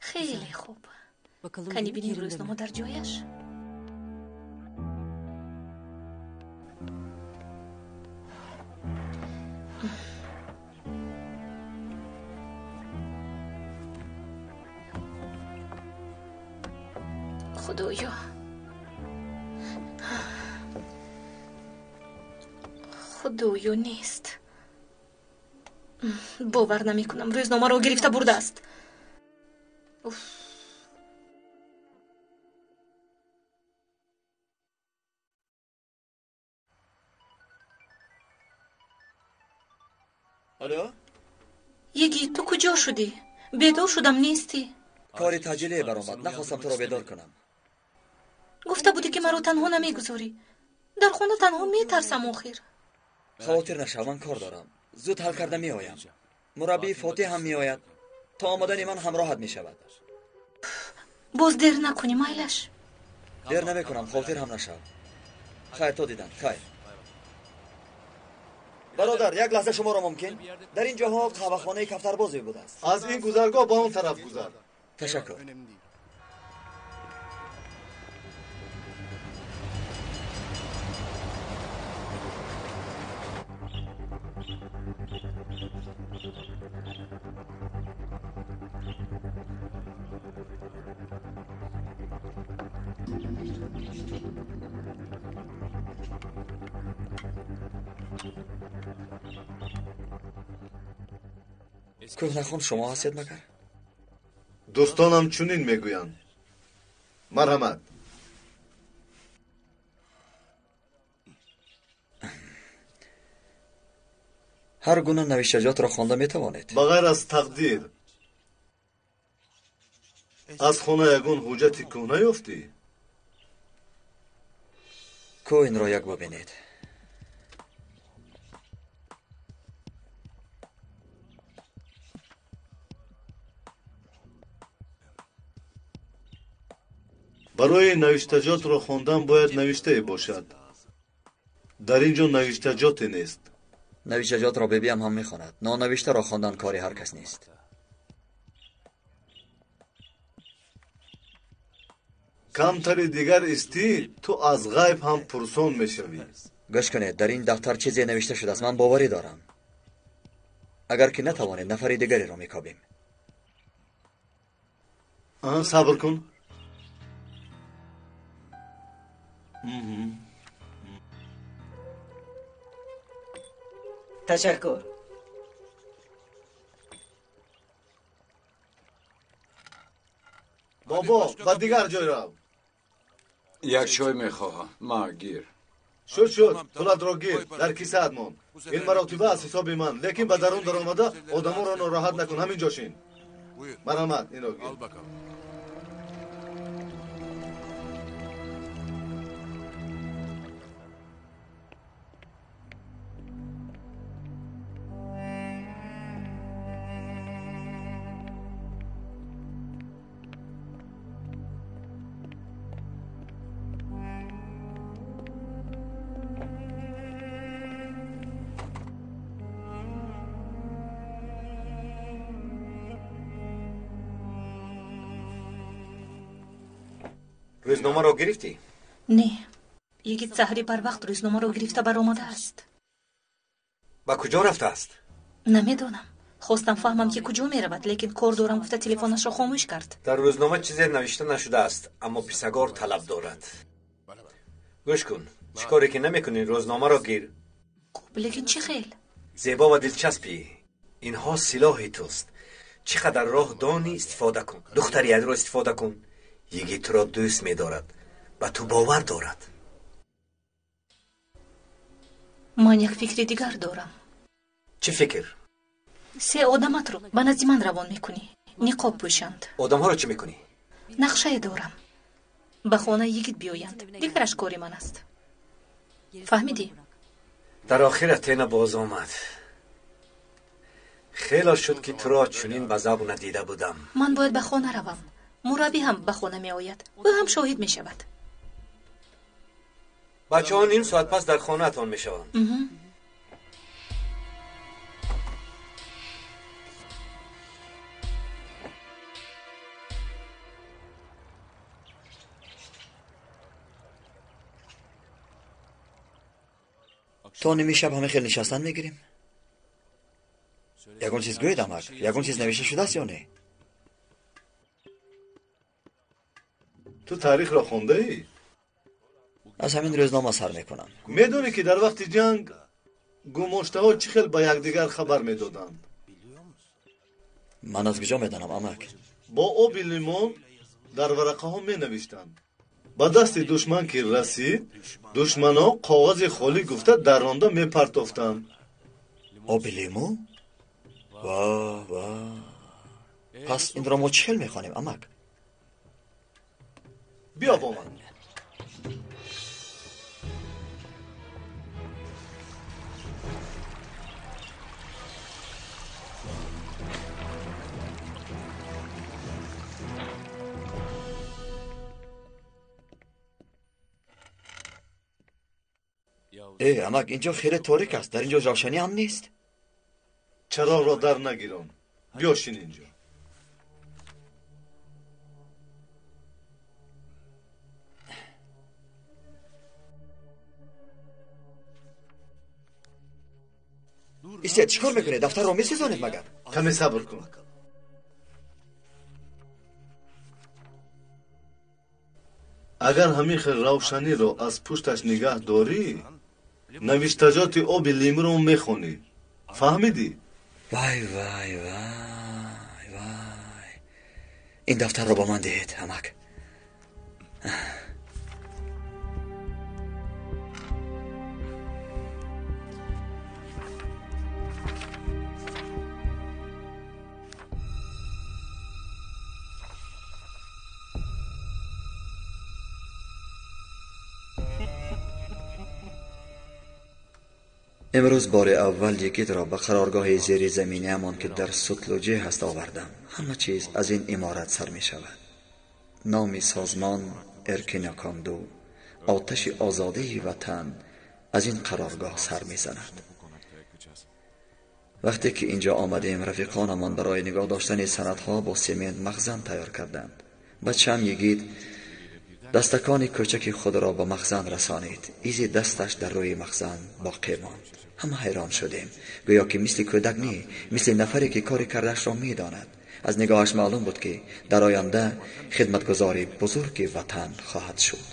хеле хуб. Кани бинем рӯзнома дар ҷояш. Худоё, худоё, нест. Бовар намекунам, рӯзномаро гирифта бурдааст. Уф. Алло? Йигит, ту куҷо шудӣ? Бедор шудам, нестӣ. Кори таъҷилие баромад, нахостам туро бедор кунам. Гуфта будӣ, ки маро танҳо намегузорӣ. Дар хона танҳо метарсам охир. Хавотир нашав, ман кор дорам. Зуд ҳал карда меоям. Мураббии Фотеҳ ҳам меояд. То омадани ман ҳамроҳат мешавад. Боз дер накунӣ, майлаш. Дер намекунам, хотир ҳам нашав. Хайр, то дидан, хайр. Бародар, як лаҳза шуморо мумкин? Дар ин ҷоҳо қаҳвахонаи кафтарбозе будааст. Аз ин гузаргоҳ ба он тараф гузар. Ташаккур. Кӯҳнахон шумо ҳастед магар? Дӯстонам чунин мегӯянд. Марҳамат. Ҳар гуна навиштаҷотро хонда метавонед. Ба ғайр аз тақдир, аз хона ягон ҳуҷҷати кӯҳна ёфтӣ? Ку инро як бибинед. Барои навиштаҷотро хондан бояд навиштае бошад. Дар ин ҷо навиштаҷоте нест. Навиштаҷотро бибиам ҳам мехонад. Нонавиштаро хондан кори ҳар кас нест. Камтари дигар истӣ, ту аз ғайб ҳам пурсон мешавӣ. Гӯш кунед, дар ин дафтар чизе навишта шудааст, ман боварӣ дорам. Агар ки натавонед, нафари дигареро мекобем. Сабр кун. Ташаккур. Бобо, ба дигар ҷой рав. Як чой мехоҳам. Ма, гир. Шуд, шуд, пулатро гир, дар кисаат мон. Ин маротиба аз ҳисоби ман, лекин ба дарун даромада одамонро нороҳат накун, ҳамин ҷо шин. Марҳамат, инро гир. Рӯзномаро гирифтӣ? Не, йигит саҳари барвақт рӯзномаро гирифта баромадааст. Ба куҷо рафтааст? Намедонам. Хостам фаҳмам, ки куҷо меравад, лекин кор дорам гуфта телефонашро хомӯш кард. Дар рӯзнома чизе навишта нашудааст, аммо писагор талаб дорад. Гӯш кун, чӣ коре ки намекунӣ, рӯзномаро гир. Хуб, лекин чӣ хел? Зебо ва дилчаспӣ. Инҳо силоҳи туст. Чӣ қадар роҳ донӣ, истифода кун. Духтариятро истифода кун. Йигит туро дӯст медорад, ба ту бовар дорад. Ман як фикри дигар дорам. Чӣ фикр? Се одаматро ба назди ман равон мекунӣ. Ниқоб пӯшанд. Одамҳоро чӣ мекунӣ? Нақшае дорам. Ба хонаи йигит биёянд. Дигараш кори ман аст. Фаҳмидӣ? Дар охир Атена боз омад. Хело шуд, ки туро чунин ба завқ надида будам. Ман бояд ба хона равам. Мураббӣ ҳам ба хона меояд. Ӯ ҳам шоҳид мешавад. Бачаҳо ним соат пас дар хонаатон мешаванд. То ними шаб ҳама хел нишастан мегирем. Ягон чиз гӯед, амак, ягон чиз навишта шудааст ё не? Ту таърихро хондаӣ? Аз ҳамин рӯзнома сар мекунам. Медонӣ, ки дар вақти ҷанг гумоштаҳо чӣ хел ба якдигар хабар медоданд? Ман аз куҷо медонам, амак? Бо оби лимон дар варақаҳо менавиштанд. Ба дасти душман ки расид, душманҳо коғази холӣ гуфта даронда мепартофтанд. Оби лимӯ? Ва ва, пас инро мо чӣ хел мехонем, амак? Биё бо ман. Э, амак, инҷо хеле торик аст. Дар инҷо равшанӣ ҳам нест. Чароғро дар нагирон. Биё шин инҷо. Истед, чӣ кор мекунед? Дафтарро месӯзонед магар? Каме сабр кун. Агар ҳамин хел равшаниро аз пушташ нигаҳ дорӣ, навиштаҷоти оби лимӯро мехонӣ. Фаҳмидӣ? Вай, вай, вай, вай, ин дафтарро ба ман диҳед, амак. Имрӯз бори аввал йигитро ба қароргоҳи зеризаминиамон, ки дар Сутлуҷе ҳаст, овардам. Ҳама чиз аз ин иморат сар мешавад. Номи созмон Эркиноконду, оташи озодии ватан, аз ин қароргоҳ сар мезанад. Вақте ки инҷо омадем, рафиқонамон барои нигоҳ доштани санадҳо бо семент махзан тайёр карданд. Бачаам йигит дастакони кӯчаки худро ба махзан расонид. Изи дасташ дар рӯи махзан боқӣ монд. Ҳама ҳайрон шудем. Гӯё ки мисли кӯдак не, мисли нафаре ки кори кардаашро медонад. Аз нигоҳаш маълум буд, ки дар оянда хидматгузори бузурги ватан хоҳад шуд.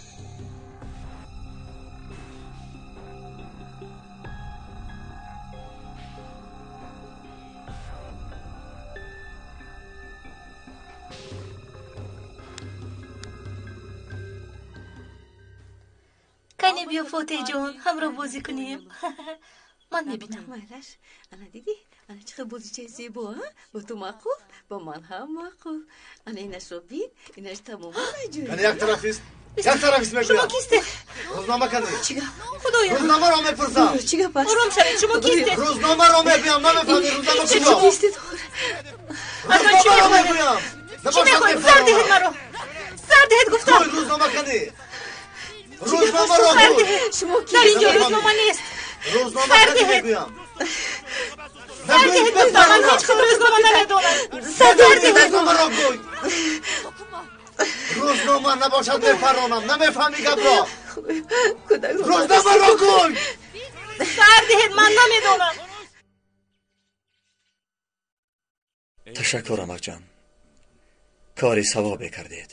Кане биё, Фотеҳ ҷон, ҳамроҳ бозӣ кунем. Ман мебинам. Майлаш, ана дидӣ, ана чӣ хел бозичаи зебо, а? Ба ту маъқул, ба ман ҳам маъқул. Ана инашро бин, инаш тамоман аҷоиб. Кани як тараф ист, як тараф ист мегӯям. Шумо кистед? Рӯзнома кани. Чӣ гап? Худоё! Рӯзномаро мепурсам. Чӣ гап аст? Ором шавед, шумо кистед? Рӯзномаро мегӯям, намефаҳмӣ рӯзнома куҷо? Шумо кистед? Аз ман чӣ Рӯзномаро мехоҳед? мегӯям. Чӣ мехоҳед? Сар диҳед маро! Сар диҳед гуфтам! Гӯй, рӯзнома кани. Рӯзномаро Сар гӯй. диҳед! Шумо Дар инҷо кистед? рӯзнома нест! Рӯзнома Сар кани диҳед! мегӯям. Сар диҳед гуфтам, ман ҳеҷ хел рӯзнома намедонам! Сар диҳед! Рӯзномаро гӯй. Рӯзнома набошад мепаронам. Намефаҳмӣ гапро? Рӯзномаро гӯй! Сар диҳед, ман намедонам. Ташаккур, амакҷон. Кори савобе кардед.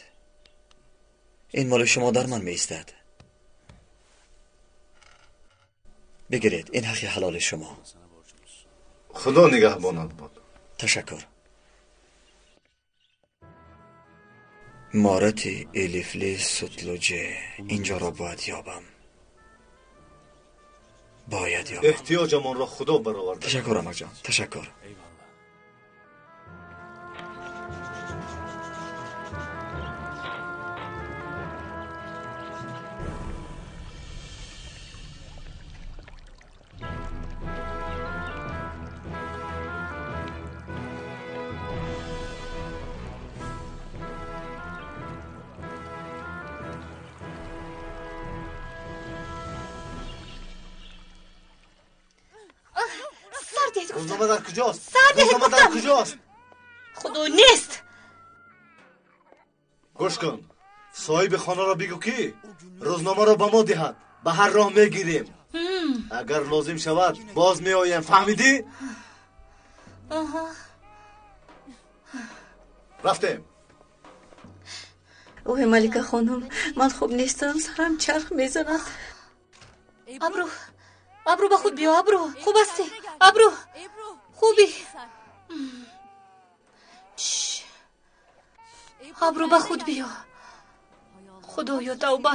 Ин моли шумо дар ман меистад. Бигиред, ин ҳаққи ҳалоли шумо. Худо нигаҳбонат бод. Ташаккур. Морати Элифли Сутлуҷе. Инҷоро бояд ёбам. Бояд ёбам. Эҳтиёҷамонро Худо бароварда. Ташаккур, амакҷон. Ташаккур. Рӯзнома дар куҷост? Сар диҳед, Рӯзнома дар гуфтам. куҷост? Худо нест. Гӯш кун. Соҳиби хонаро бигӯ ки рӯзномаро ба мо диҳад. Ба ҳар роҳ мегирем. Агар лозим шавад боз меоем. Фаҳмидӣ? Аҳа. Рафтем. Ой, Малика хонум, ман хуб нестам, сарам чарх мезанад. Абру, Абру, ба худ биё, Абру. Хуб ҳастӣ? Абру, хубӣ? Чш. Абру, ба худ биё. Худоё, тавба.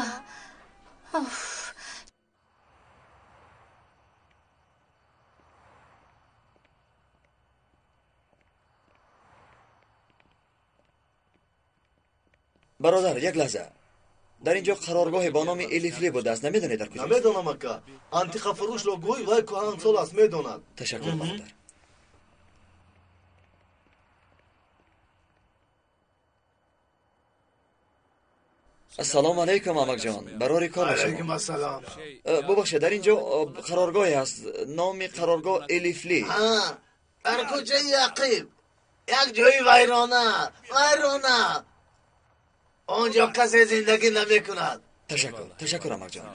Уф. Бародар, як лаҳза. Дар ин ҷо қароргоҳе бо номи Элифли будааст. Намедонед дар куҷост? Намедонам, ака. Антиқафурӯшро гӯй, вай кӯҳансол аст, медонад. Ташаккур, бародар. Ассалому алайкум, амакҷон. Барори кор ба шумо. Алайкум ассалом. Бубахшед, дар ин ҷо қароргоҳе ҳаст. Номи қароргоҳ Элифли. Дар кӯчаи ақиб як ҷои вайрона, вайрона. Он ҷо касе зиндагӣ намекунад. Ташаккур, ташаккур, амакҷон.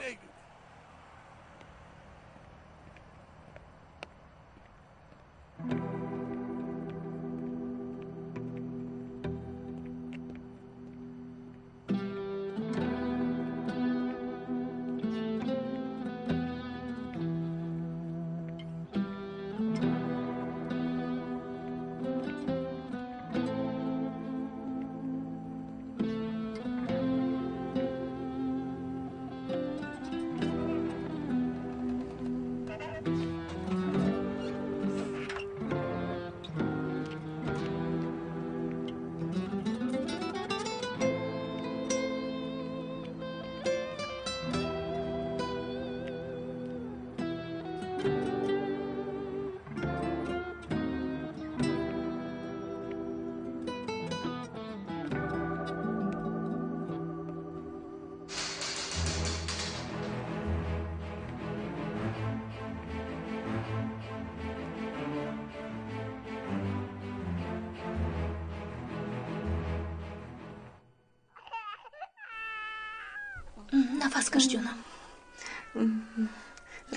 Нафас каш, ҷонам.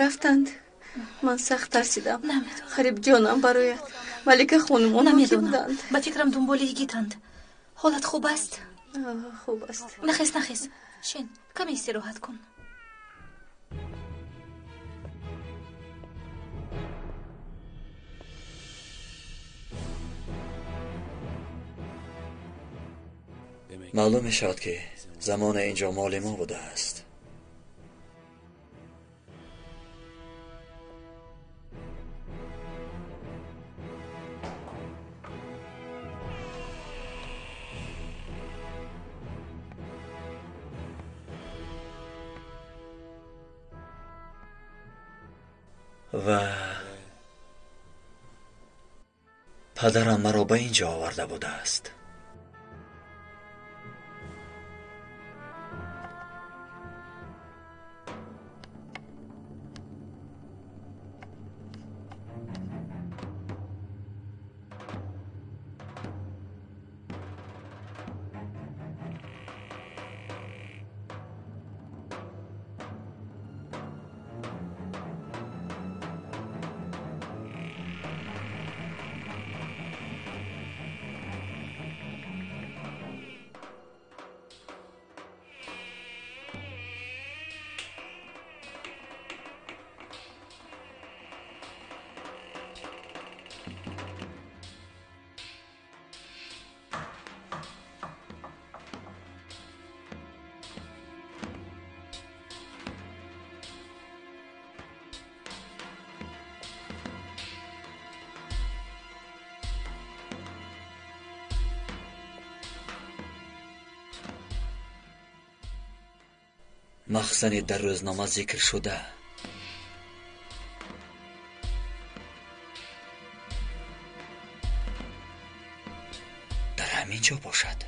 Рафтанд. Ман сахт тарсидам. Намедонам. Қариб ҷонам барояд. Малика хонум, онҳо ки Намедонам. буданд? Ба фикрам дунболи йигитанд. Ҳолат хуб аст? Хуб аст. Нахез, нахез. Шин, каме истироҳат кун. Маълум мешавад, ки замоне ин ҷо моли мо будааст. Ва падарам маро ба ин ҷо оварда будааст. Махзани дар рӯзнома зикр шуда дар ҳамин ҷо бошад.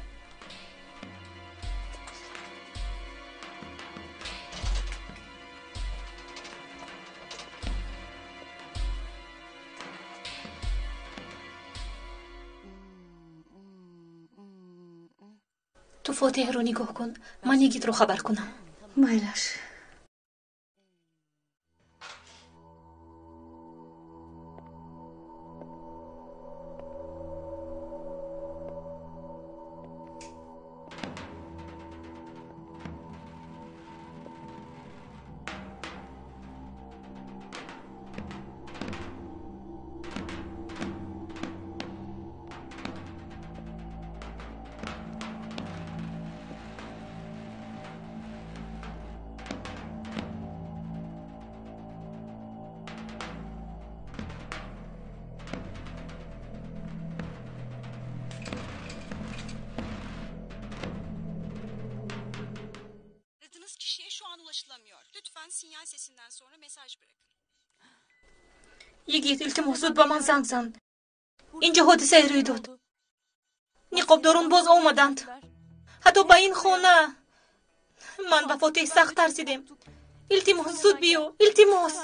Ту Фотеҳро нигоҳ кун, ман Йигитро хабар кунам. Майлаш. Йигит, илтимос, зуд ба ман занг зан. Инҷо ҳодисае рӯй дод. Ниқобдорон боз омаданд, ҳатто ба ин хона. Ман ва Фотеҳ сахт тарсидем. Илтимос, зуд биё, илтимос.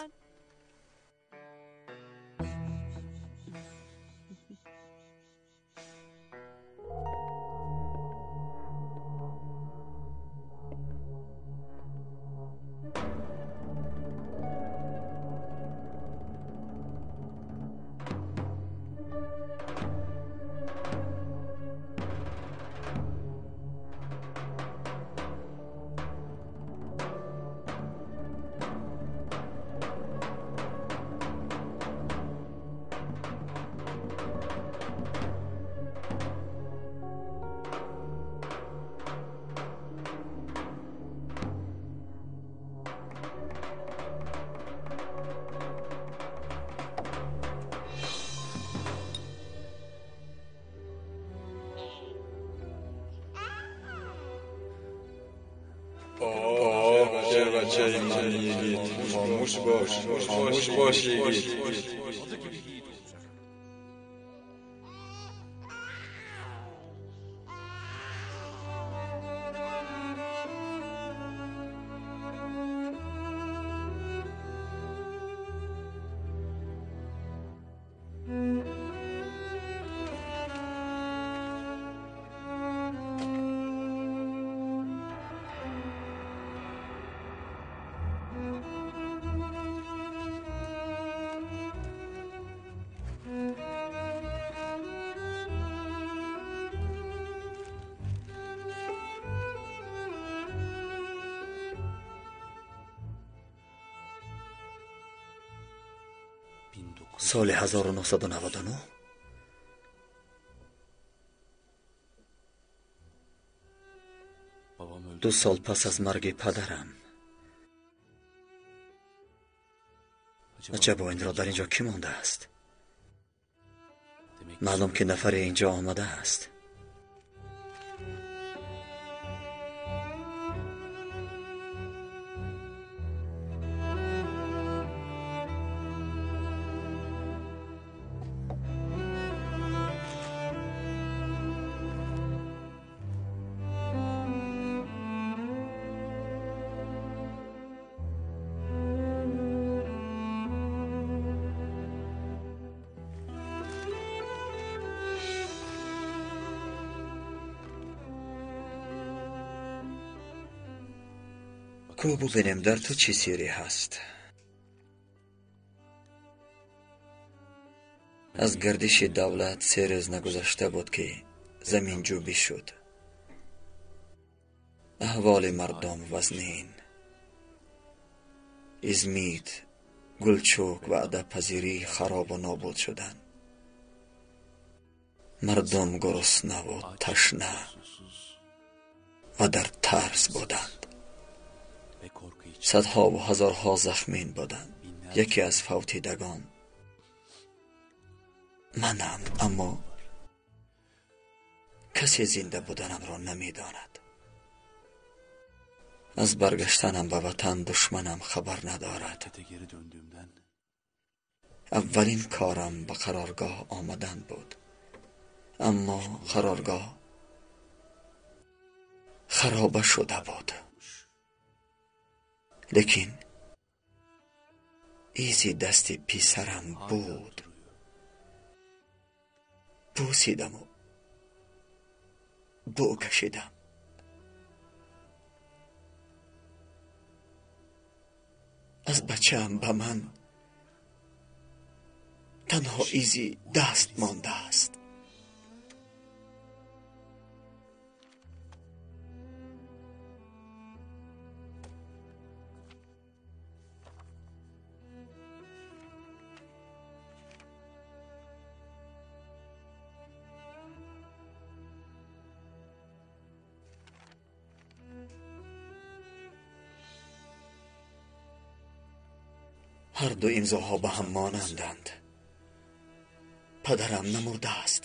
Бачаи ман Йигит, хомӯш бош, хомӯш бош, Йигит. Соли 1999 2 сол пас аз марги падарам. Аҷабо, инро дар инҷо кӣ мондааст? Маълум ки нафаре инҷо омадааст. Ку бубинем, дар ту чӣ сирре ҳаст. Аз гардиши давлат 3 рӯз нагузашта буд, ки заминҷӯбӣ шуд. Аҳволи мардум вазнин. Измит, Гулчӯк ва адабпазирӣ харобу нобуд шуданд. Мардум гуруснаву ташна ва дар тарс буданд. Садҳову ҳазорҳо захмин буданд. Яке аз фавтидагон манам, аммо касе зинда буданамро намедонад. Аз баргаштанам ба ватан душманам хабар надорад. Аввалин корам ба қароргоҳ омадан буд. Аммо қароргоҳ хароба шуда буд. Лекин изи дасти писарам буд. Бусидаму бӯ кашидам. Аз бачаам ба ман танҳо изи даст мондааст. Ҳар ду имзоҳо ба ҳам монанданд. Падарам намурдааст.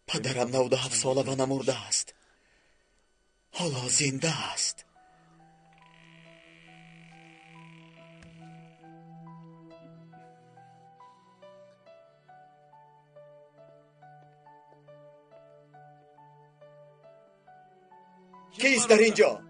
Падарам 97 сола ва намурдааст. Ҳоло зинда аст. Кист дар ин ҷо?